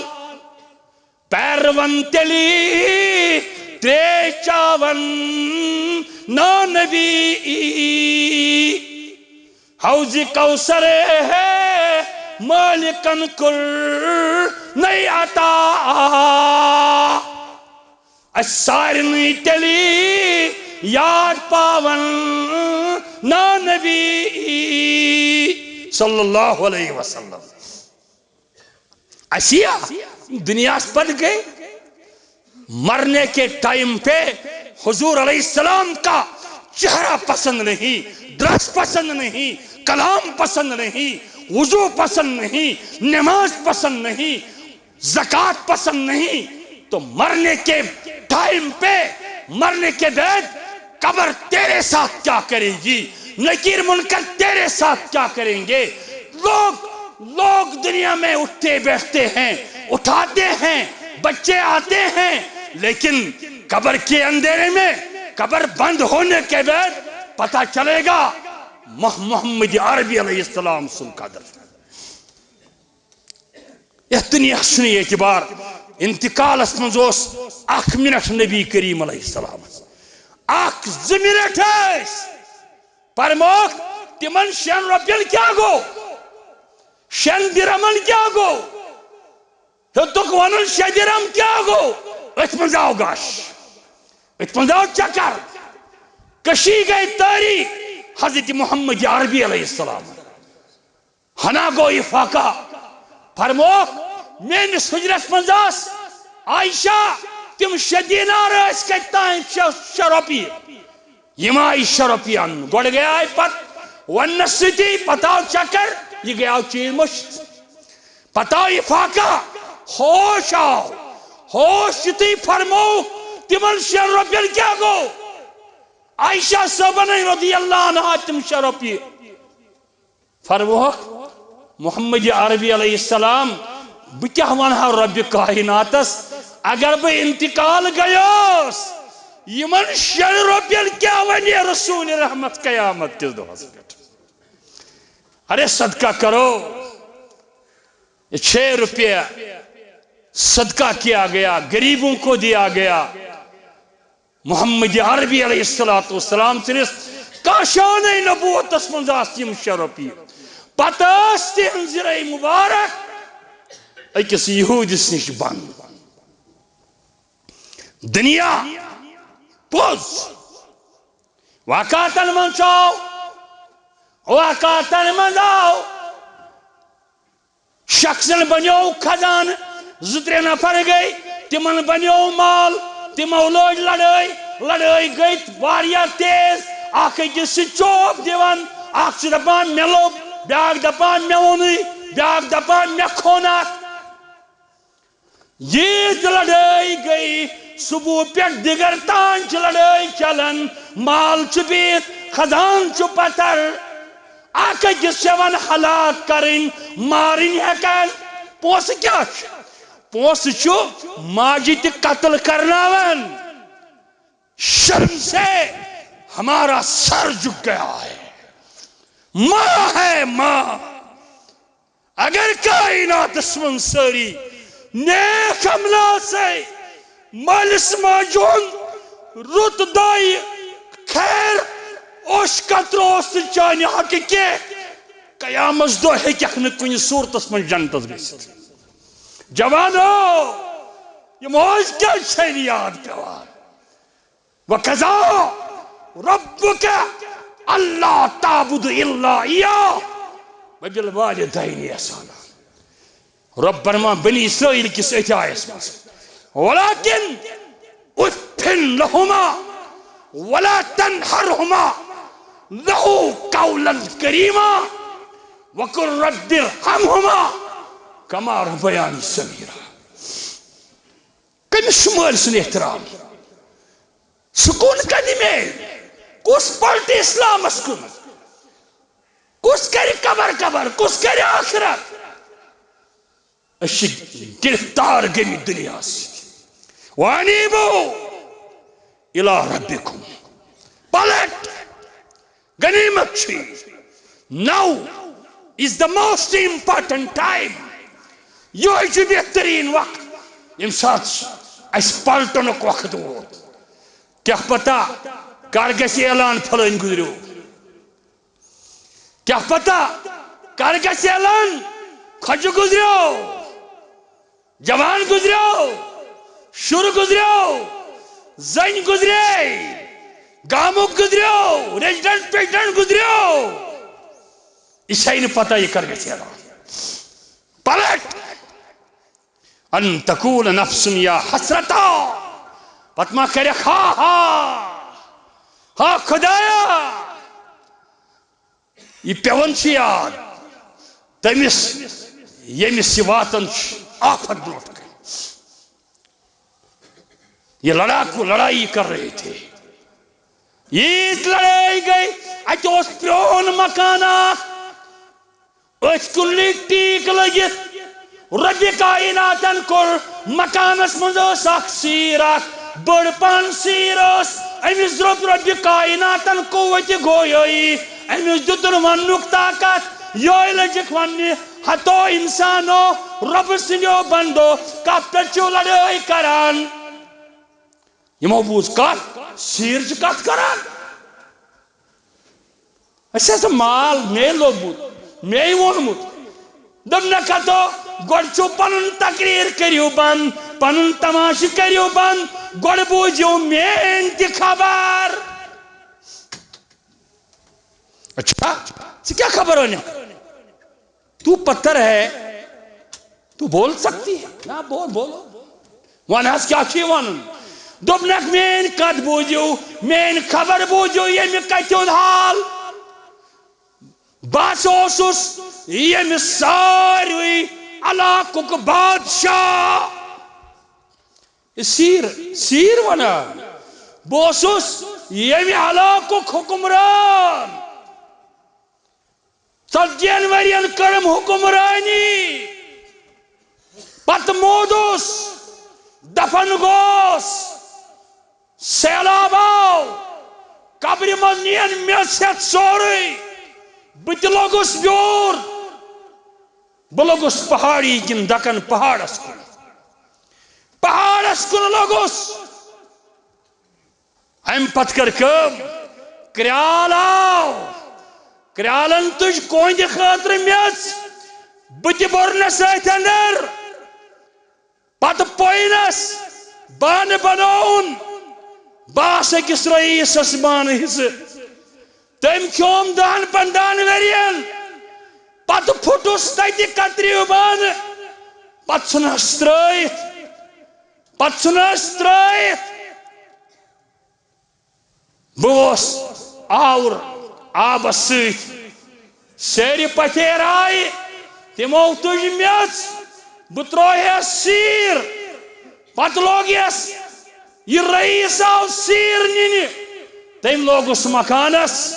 پیروَن تیٚلی ترٛیش چاوَن نا نبی۔ حوضِ کوثر ہے مالکن کوٚرنَے عطا۔ اسہِ سارنٕے تیٚلی یاد پاوَن نا نبی صلی اللہ علیہ وسلم۔ اسیہ دنیا پر گئے، مرنے کے ٹائم پہ حضور علیہ السلام کا چہرہ پسند نہیں، ڈریس پسند نہیں، کلام پسند نہیں، وضو پسند نہیں، نماز پسند نہیں، زکوٰۃ پسند نہیں، تو مرنے کے ٹائم پہ، مرنے کے بعد قبر تیرے ساتھ کیا کرے گی؟ نکیر منکر تیرے ساتھ کیا کریں گے؟ لوگ لوگ دنیا میں اٹھتے بیٹھتے ہیں، اٹھاتے ہیں، بچے آتے ہیں، لیکن قبر کے اندھیرے میں، قبر بند ہونے کے بعد پتہ چلے گا مح- محمد عربی علیہ السلام سن قدر۔ یتھ دنیاہس چھُنہٕ اعتبار۔ انتقالس منٛز اوس اکھ منٹ نبی کریم علیہ السلام، اکھ زٕ منٹ ٲسۍ۔ فرموکھ، تِمن شٮ۪ن رۄپین کیٛاہ گوٚو؟ شٮ۪ن درہمن کیٛاہ گوٚو؟ ہیوٚتُکھ ونُن، شےٚ درہم کیٛاہ گوٚو؟ أتھۍ منٛز آو گاش، أتھۍ منٛز آو چکر۔ کٔشی گٔے تٲریخ حضرت محمد عربی علیہ السلام۔ ہنا گوٚو افاقہ۔ فرموکھ، میٲنِس حجرس منٛز ٲس عائشہ، تِم شےٚ دینار ٲسۍ کتہِ تام؟ شےٚ، شےٚ رۄپیہِ۔ یِم آیہِ شےٚ رۄپیہِ اننہٕ۔ گۄڈٕ گٔیے پتہٕ وننس سۭتی، پتہٕ آو چکر، یہِ گٔیاو چیٖز مٔشِتھ۔ پتہٕ آو افاقہ، ہوش آو، ہوش یُتھُے فرموو، تِمن شٮ۪ن رۄپین کیٛاہ گوٚو؟ عائشہ صٲبن رضی اللہ عنہا تِم شےٚ رۄپیہِ۔ فرموہکھ، محمد عربی علیہ السلام، بہٕ کیٛاہ ونہٕ ہا رۄبِ کائناتس، اگر بہٕ انتقال گٔیوس، یِمن شٮ۪ن رۄپین کیٛاہ ونہِ رسول رحمت قیامت کِس دۄہس پٮ۪ٹھ؟ ارے صدقہ کرو، یہ چھ روپیہ صدقہ کیا گیا، غریبوں کو دیا گیا۔ محمد عربی علیہ الصلوۃ والسلام سٕنٛدِس کاشانَے نبوتس منٛز آسہٕ یِم شےٚ رۄپیہِ۔ پتہٕ ٲس تِہنٛز زِرَے مُبارک أکِس یہوٗدِس نِش بنٛد۔ دُنیا پوٚز۔ واقعاتن منٛز چھُ آو، واقعاتن منٛز آو۔ شخصن بنیو خزانہٕ، زٕ ترٛےٚ نفر گٔے، تِمن بنیو مال، تِمو لٲج لڑٲے، لڑٲے گٔے واریاہ تیز، اکھ أکِس چھِ چوب دِوان، اکھ چھُ دپان، "مےٚ لوٚب"، بیٛاکھ دپان، "مےٚ ووٚنُے"، بیٛاکھ دپان، "مےٚ کھوٚن اکھ"۔ ییٖژ لڑٲے گٔے، صبح پٮ۪ٹھ دِگر تام چھِ لڑٲے چلان، مال چھُ بِہِتھ، خزانہٕ چھُ پتھر۔ اکھ أکِس چھِ یِوان ہلاک کرٕنۍ، مارٕنۍ ہٮ۪کان۔ پونٛسہٕ کیٛاہ چھُ؟ پونٛسہٕ چھُ ماجہِ تہِ قتل کرناوان۔ شرم سے ہمارا سر جھک گیا ہے۔ ماں ہے ماں۔ اگر کائناتس منٛز سٲری نیک عمل آسے، مٲلِس ماجہِ ہُنٛد رُت دۄیہِ خیر اوش قطرٕ اوس نہٕ چانہِ حقہٕ کینٛہہ، قیامس دۄہ ہیٚککھ نہٕ کُنہِ صوٗرتس منٛز جنتس گٔژھِتھ۔ جوانو، یہِ موج کیٛازِ چھے نہٕ یاد پٮ۪وان؟ وقضى ربك ألا تعبدوا إلا إياه وبالوالدين إحسانا۔ رۄب فرمان بنی اسرائیل کِس أتھۍ آیس منٛز، "ولكن أف لهما ولا تنهرهما وقل لهما قولا كريما وقل رب ارحمهما كما ربياني صغيرا۔" کٔمِس چھُ مٲلۍ سُنٛد احترام؟ سکوٗن کَتہِ میلہِ؟ کُس پلٹہِ اِسلامَس کُن؟ کُس کَرِ قبر قبر؟ کُس کَرِ آخرت؟ أسۍ چھِ گرفتار گٔمٕتۍ دُنیاہَس سۭتۍ۔ وأنيبوا إلى ربكم۔ پلٹ۔ غنیمت چھُ۔ Now is the most important time۔ یہوے چھُ بہترین وقت، ییٚمہِ ساتہٕ اَسہِ پلٹنُک وقت ووت۔ کیٛاہ پتہ کر گژھِ اعلان فلٲنۍ گُزریو؟ کیٛاہ پتہ کر گژھِ اعلان خۄجہِ گُزریو؟ جوان گزریو، شُر گزریو، زنۍ گزرے، گامُک گزریو، ریزیڈنٹ پریزیڈنٹ گزریو۔ یہِ چھے نہٕ پتہ یہِ کر گژھِ اعلان۔ پلٹ۔ أن تقول نفس يا حسرتى۔ پتہٕ ما کرکھ ہا ہا، ہا خدایا۔ یہِ پٮ۪وان چھُ یاد تٔمِس، ییٚمِس یہِ واتان چھُ آفت برونٛٹھ کنہِ۔ یہ لڑاکو لڑائی کر رہے تھے۔ ییٖژ لڑٲے گٔے، اتہِ اوس پرٛون مکان اکھ، أتھۍ کُن لٔگۍ ٹیٖک لٔگِتھ۔ رۄبِ کائناتن کوٚر مکانس منٛز، ٲس اکھ سیٖر، اکھ بٔڑ پہن سیٖر ٲس۔ أمِس دوٚپ رۄبِ کائناتن قوتِ گویٲیی، أمِس دیُتُن وننُک طاقت۔ یوہے لٔجِکھ وننہِ، ہتو انسانو، رۄبہٕ سٕنٛدیو بندو، کتھ پٮ۪ٹھ چھِو لڑٲے کران؟ یِمو بوٗز کتھ، سیٖر چھِ کتھ کران۔ اَسہِ ہسا مال مے لوٚبمُت، مے ووٚنمُت۔ دوٚپنکھ، ہتو، گۄڈٕ چھُو پنُن تقریر کٔرِو بند، پنُن تماشہٕ کٔرِو بند، گۄڈٕ بوٗزِو میٲنۍ تہِ خبر۔ اچھا، ژٕ کیٛاہ خبر ونکھ؟ تو پتھر ہے، تو بول سکتی ہے۔ نہ، بول، بولو۔ ون حظ، کیٛاہ چھُے ونُن؟ دوٚپنکھ، میٲنۍ کتھ بوٗزِو، میٲنۍ خبر بوٗزِو، ییٚمہِ کتہِ ہُنٛد حال۔ بہٕ ہسا اوسُس ییٚمہِ ساروٕے علاقُک بادشاہ۔ یہِ سیٖر، سیٖر ونان۔ بہٕ اوسُس ییٚمہِ علاقُک حُکمران۔ ژتجِہن ؤرین کٔرٕم حُکمرٲنی۔ پتہٕ موٗدُس، دفن گوس، سیلاب آو، قبرِ منٛز نِین میٚژ ہٮ۪تھ سورُے۔ بہٕ تہِ لوٚگُس بیوٗر۔ بہٕ لوٚگُس پہاڑی کِنۍ دکن پہاڑس کُن۔ پہاڑس کُن لوٚگُس۔ امہِ پتہٕ کٔر کٲم، کرٛال آو، کرٛالن تُج کۄنٛدِ خٲطرٕ میٚژ، بہٕ تہِ بوٚرنس أتھۍ اندر۔ پتہٕ پوینس، بانہٕ بنووُن، بہٕ آس أکِس رئیسس بانہٕ حصہٕ۔ تٔمۍ کھیوم دہن پندہن ؤرین، پتہٕ پھُٹُس تتہِ کترِو بانہٕ، پتہٕ ژھُنس ترٲوِتھ، پتہٕ ژھُنس ترٲوِتھ۔ بہٕ اوس آوُر آبس سۭتۍ سیرِ پتھیرایہِ، تِمو تُج میٚژ، بہٕ ترٛووہس سیٖر۔ پتہٕ لوگ یس، یہِ رئیس آو سیٖر نِنہِ، تٔمۍ لوگُس مکانس،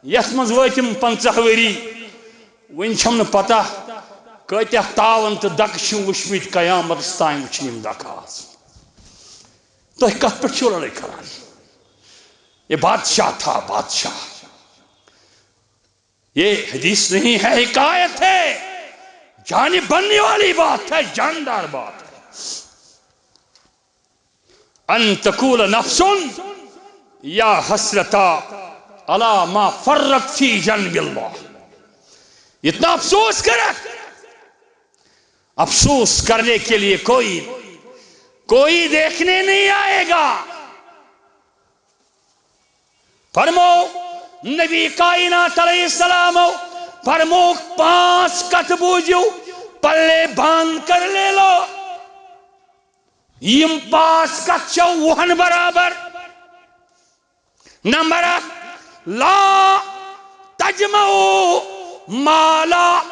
یتھ منٛز وٲتِم پنٛژاہ ؤری۔ وۄنۍ چھم نہٕ پتہ کۭتیاہ تاون تہٕ دکہٕ چھِم وٕچھمٕتۍ، قیامتس تام وٕچھن یِم دکہٕ آز۔ تُہۍ کتھ پٮ۪ٹھ چھِو لڑٲے کران؟ یہ بادشاہ تھا، بادشاہ۔ یہ حدیث نہیں ہے، حکایت ہے۔ جان بننے والی بات ہے، جاندار بات ہے۔ ان تقول نفس یا حسرتا علی ما فرطت فی جنب اللہ۔ اتنا افسوس کرے، افسوس کرنے کے لیے کوئی، کوئی دیکھنے نہیں آئے گا۔ فرمو، نبی کائنات علیہ السلام فرمو، پانچ کتھ بوٗزِو، پلے باندھ کر لے لو۔ یم پانچ کتھ چھو وُہن برابر۔ نمبر اکھ، لا تجمعوا ما لا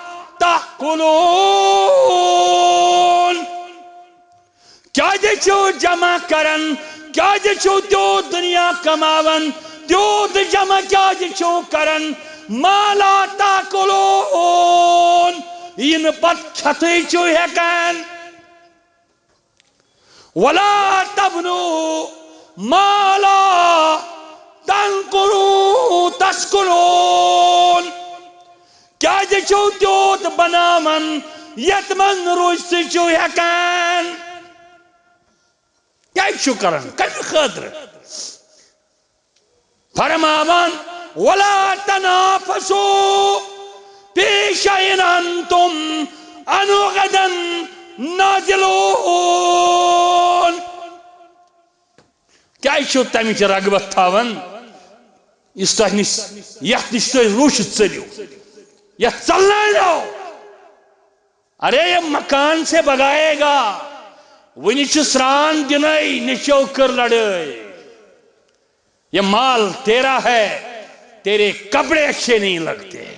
تأکلون۔ کیازِ چھِو جمع کران؟ کیازِ چھِو تیوٗت دُنیا کماوان؟ تیوٗت جمع کیازِ چھِو کران؟ ما لا تأکلون، یہِ نہٕ پتہٕ کھٮ۪تھٕے چھِو ہٮ۪کان۔ ولا تبنوا ما لا تنقروا تسکنون۔ کیازِ چھِو تیوٗت بناوان یتھ منٛز نہٕ روٗزِتھٕے چھِو ہٮ۪کان؟ کیازِ چھِو کران؟ کمہِ خٲطرٕ؟ فرماوان، ولا تنافسوا فی شیء انتم عنہ غدا نازلون۔ کیازِ چھِو تمِچ رغبت تھاوان، یُس تۄہہِ نِش، یتھ نِش تُہۍ روٗزِتھ ژٔلِو، یتھ ژلنٲوِو؟ ارے، یہ مکان سے بھگائے گا، وُنہِ چھُ سران دِنَے، نیٚچو کٔر لڑٲے۔ یہ مال تیرا ہے، تیرے کپڑے اچھے نہیں لگتے۔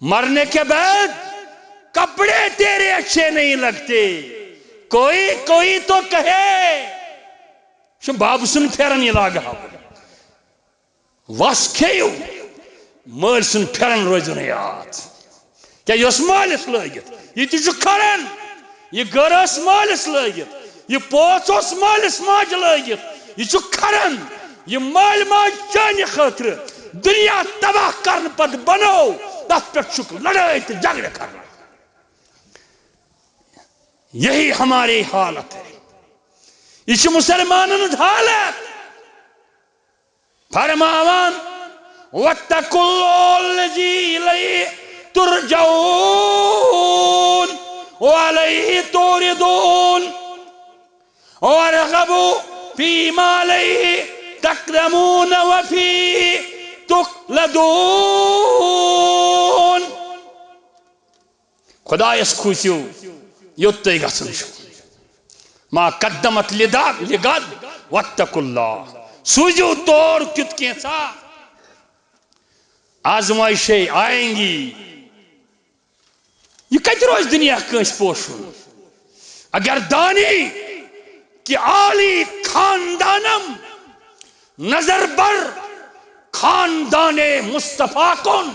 مرنے کے بعد کپڑے تیرے اچھے نہیں لگتے۔ کوئی، کوئی تو کہے۔ چھُ بابہٕ سُنٛد پھیرن یہِ لاگہٕ ہاوُن۔ وس کھیٚیِو، مٲلۍ سُنٛد پھِرن روزِو نہٕ یاد۔ کیٛاہ یہِ اوس مٲلِس لٲگِتھ؟ یہِ تہِ چھُ کھران۔ یہِ گٔر ٲس مٲلِس لٲگِتھ۔ یہِ پوژھ اوس مٲلِس ماجہِ لٲگِتھ۔ یہِ چھُ کھران۔ یہِ مٲلۍ ماجہِ چانہِ خٲطرٕ دُنیا تباہ کرنہٕ پتہٕ بنوو، تتھ پٮ۪ٹھ چھُکھ لڑٲے تہٕ جھگڑٕ کران۔ یہی ہماری حالت ہے۔ یہ چھ مسلمانن ہند حالت۔ فرماوان، "واتقوا اللہ الذی الیہ ترجعون والیہ توردون، وارغبوا فیما الیہ تقدمون وفیہ تخلدون۔" خدایس کھوٗژِو، یوٚت تُہۍ گژھُن چھُ۔ ما قدمت لدا-، لغد، واتقوا اللہ۔ سوٗزِو تور کیُتھ کینٛژھا۔ آزمائشیں آئیں گی۔ یہِ کتہِ روزِ دُنیا کٲنٛسہِ پوشُن؟ اگر دانی کہ عالی خاندانم نظر بر خاندان مصطفیٰ کن،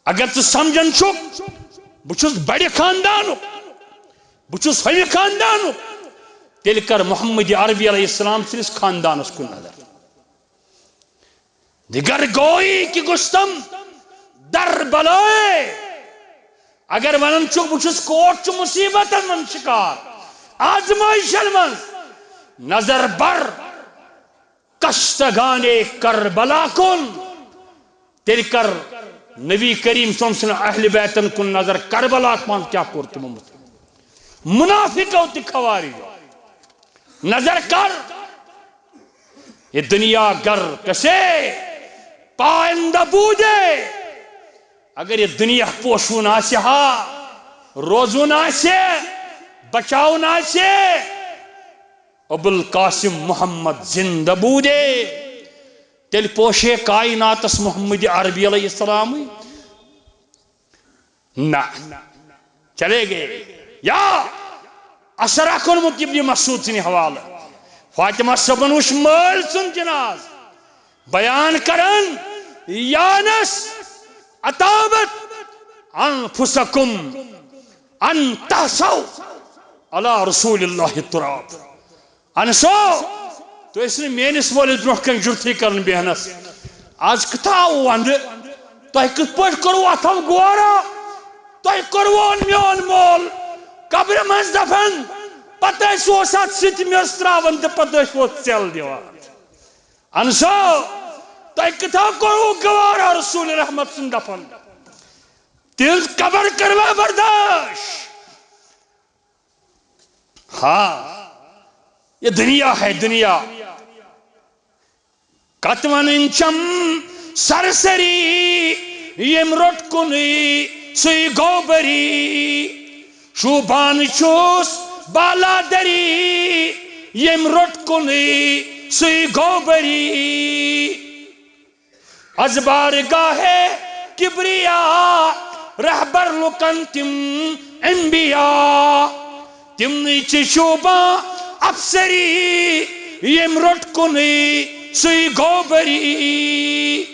اگر ژٕ سمجھان چھُکھ، بہٕ چھُس بڑِ خاندانُک، بہٕ چھُس ہمہِ خاندانُک، تیٚلہِ کر محمد عربی علیہ السلام سٕنٛدِس خاندانس کُن نظر۔ دگر گوئی کہ گشتم در بلائے۔ اگر ونان چھُکھ، بہٕ چھُس کوٹ چہِ مصیبتن منٛز شکار، آزمائشن منٛز، نظر بر کشتگان کربلا کن، تیٚلہِ کر نبی کریم صلی اللہ علیہ وسلم اہل بیتن کن نظر۔ کربلا منٛز کیٛاہ کوٚر تِمو؟ منافقو تہٕ خوارجو۔ نظر کر، یہ دنیا گر کسے پائندہ بودے۔ اگر یہ دنیا پوشون آسہِ ہا، روزون آسہِ، بچاون آسہِ، ابوالقاسم محمد زندہ بودے، تیٚلہِ پوشے کائناتس محمد عربی علیہ السلامٕے؟ نہ، چلے گئے۔ یا اثر اکھ اوٚنمُت ابن مسعود سٕنٛدِ حوالہٕ، فاطمہ صٲبن وُچھ مٲلۍ سُنٛد جناز، بیان کران، یا انس، اطابت انفسکم ان تحسو علی رسول اللہ التراب۔ انسو، تُہۍ ٲسِو نہٕ میٲنِس مٲلِس برونٛہہ کنہِ جُرتھٕے کران بیہنس۔ از کتھا آو ونٛدٕ، تۄہہِ کِتھ پٲٹھۍ کوٚروٕ اتھو گورا؟ تۄہہِ کوٚروٕ میون مول قبرِ منٛز دفن، پتہٕ ٲسوٕ اتھ سۭتۍ میٚژ تراوان تہٕ پتہٕ ٲسوٕ ژٮ۪ل دِوان۔ انسو، تۄہہِ کِتھا کوٚروٕ گوارا رسول رحمت سُنٛد دفن؟ تِہنٛز قبر کٔروا برداش؟ ہاں، یہ دنیا ہے، دنیا۔ کتھ ونٕنۍ چھم سرسری، یم روٚٹ کُنُے سُے گوٚو بری۔ شوٗبان چھُس بالادری، یم روٚٹ کُنُے سُے گوٚو بری۔ از بارگاہ کبریا رہبر لُکن تِم انبیاء، تِمنٕے چھِ شوٗبان افسری، ییٚمۍ روٚٹ کُنُے سُے گوٚو بری۔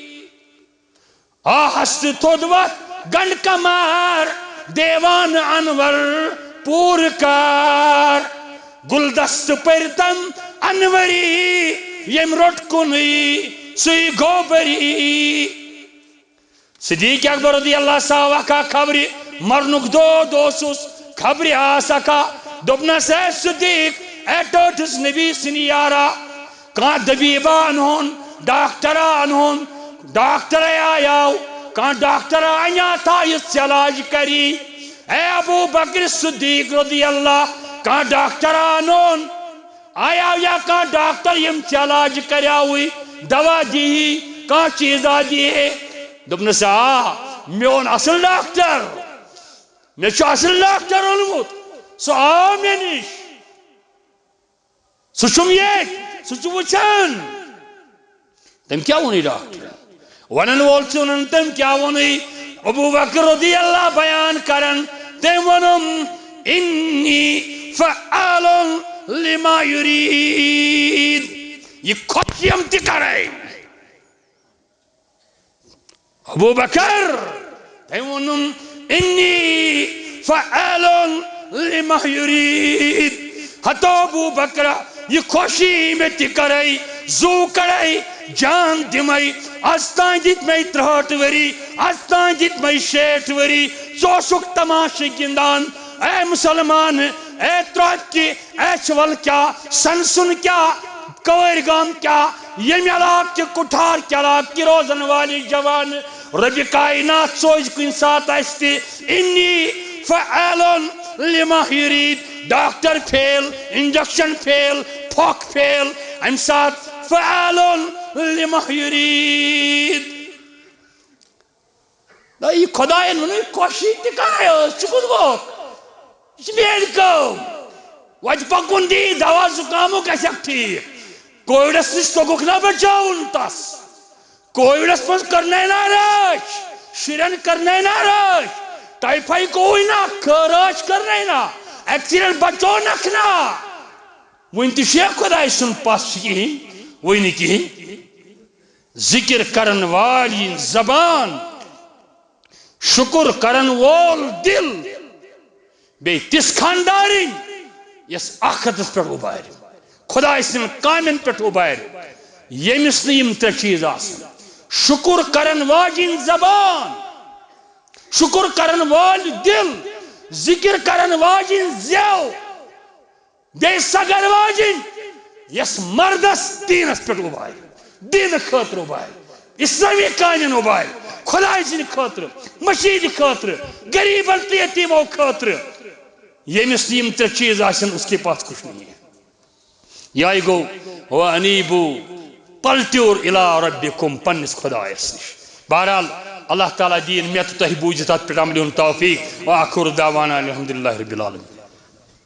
آہس تہِ تھوٚد وتھ گنڈٕ کمار، دیوان انور پوٗرٕ کار۔ گُلدست پٔرۍ تم انوری، ییٚمۍ روٚٹ کُنُے سُے گوٚو بری۔ صدیق اکبر رضی اللہ سا وقا خبرِ مرنُک دود اوسُس، خبرِ آسکا۔ دوٚپنس، اے صدیق، اے ٹٲٹھِس نبی سٕنٛدِ یارا، کانٛہہ طبیٖبا انہون، ڈاکٹرا انہون، ڈاکٹرے آیاو، کانٛہہ ڈاکٹرا انیا تھا یُس علاج کری۔ اے ابو بکر صدیق رضی اللہ، کانٛہہ ڈاکٹرا انہون، آیاو یا کانٛہہ ڈاکٹر یم ژےٚ علاج کریاوٕے، دوا دیہی، کانٛہہ چیٖزا دیہے؟ دوٚپنس، آ، میون اصل ڈاکٹر، مےٚ چھُ اصل ڈاکٹر اوٚنمُت، سُہ آو مےٚ نِش، سُہ چھُم ییٚتۍ، سُہ چھُ وٕچھان۔ تٔمۍ کیٛاہ ووٚنُے ڈاکٹر؟ ونن وول چھُ ونان، تٔمۍ کیٛاہ ووٚنُے؟ ابو بکر رضی اللہ بیان کران، تٔمۍ ووٚنُم، "انی فعال لما یرید"، یہِ خۄش یِم تہِ کرے۔ ابو بکر، تٔمۍ ووٚنُن، "انی فعال لما یرید۔" ہتو ابو بکر، یہِ خوشی مےٚ تہِ کرے، زُو کڑے، جان دِمے۔ از تام دِتۍ مےٚ ترٛہٲٹھ ؤری، از تام دِتۍ مےٚ شیٹھ ؤری، ژٕ اوسُکھ تماشہٕ گِنٛدان۔ اے مسلمان، اے ترٛۄپکہِ، اے چھِ ول کیٛاہ، سنسُن کیٛاہ، کٲرۍ گام کیٛاہ، ییٚمہِ علاقہٕ کہِ، کُٹھار کہِ علاقہٕ کہِ روزن والہِ جوان، رۄبِ کائنات سوزِ کُنہِ ساتہٕ اَسہِ تہِ۔ انی فعال لما یرید۔ ڈاکٹر فیل، انجیکشن فیل، پھۄکھ فیل، اَمہِ ساتہٕ فعال لما یرید۔ نہ، یہِ خۄدایَن ووٚنُے، کوشش تہِ کرے ٲس، ژٕ کوٚت گوکھ؟ یہِ چھِ میٲنۍ کٲم۔ وۄنۍ پکُن دی، دوا زُکامُک گژھکھ ٹھیٖک۔ کووِڈس نِش توٚگُکھ نہ بچاوُن تس؟ کووِڈس منٛز کٔرنَے نہ رٲچھ، شُرٮ۪ن کٔرنَے نہ رٲچھ، ٹایفاے گوٚوُے نہ، خٲرٲچھ کٔرنَے نہ، ایکسیڈنٹ بچوونکھ نہ۔ وُنہِ تہِ چھُ خۄداے سُنٛد پس کِہیٖنۍ، وُنہِ کِہیٖنۍ۔ ذکر کرن والی زبان، شکر کرن وول دل، بیٚیہِ تِژھ خاندارٕنۍ یۄس آخرتس پٮ۪ٹھ اُبارِ، خۄداے سٕنٛدٮ۪ن کامٮ۪ن پٮ۪ٹھ اُبارِ، ییٚمِس نہٕ یِم ترٛےٚ چیٖز آسن۔ شکر کرن واجِنۍ زبان، شکر کرن وول دل، ذکر کرن واجِنۍ زٮ۪و، بیٚیہِ سۄ گرٕ واجِنۍ، یۄس مردس دیٖنس پٮ۪ٹھ اُبارِ، دیٖنہٕ خٲطرٕ اُبارِ، اسلٲمی کامٮ۪ن اُبارِ، خۄداے سٕنٛدِ خٲطرٕ، مٔشیٖدِ خٲطرٕ، غریٖبن تہٕ یتیٖمو خٲطرٕ۔ ییٚمِس نہٕ یِم ترٛےٚ چیٖز آسن، اس کے پاس کچھ نہیں ہے۔ یہِ گوٚو، "وانیبو"، پلٹیور الی ربکم، پننِس خۄدایس نِش۔ بہرحال، اللہ تعالیٰ دِیِن مےٚ تہٕ تۄہہِ بوٗزِتھ اتھ پٮ۪ٹھ عملہِ ہُنٛد توفیٖق۔ وآخر دعوانا الحمدللہ رب العالمین۔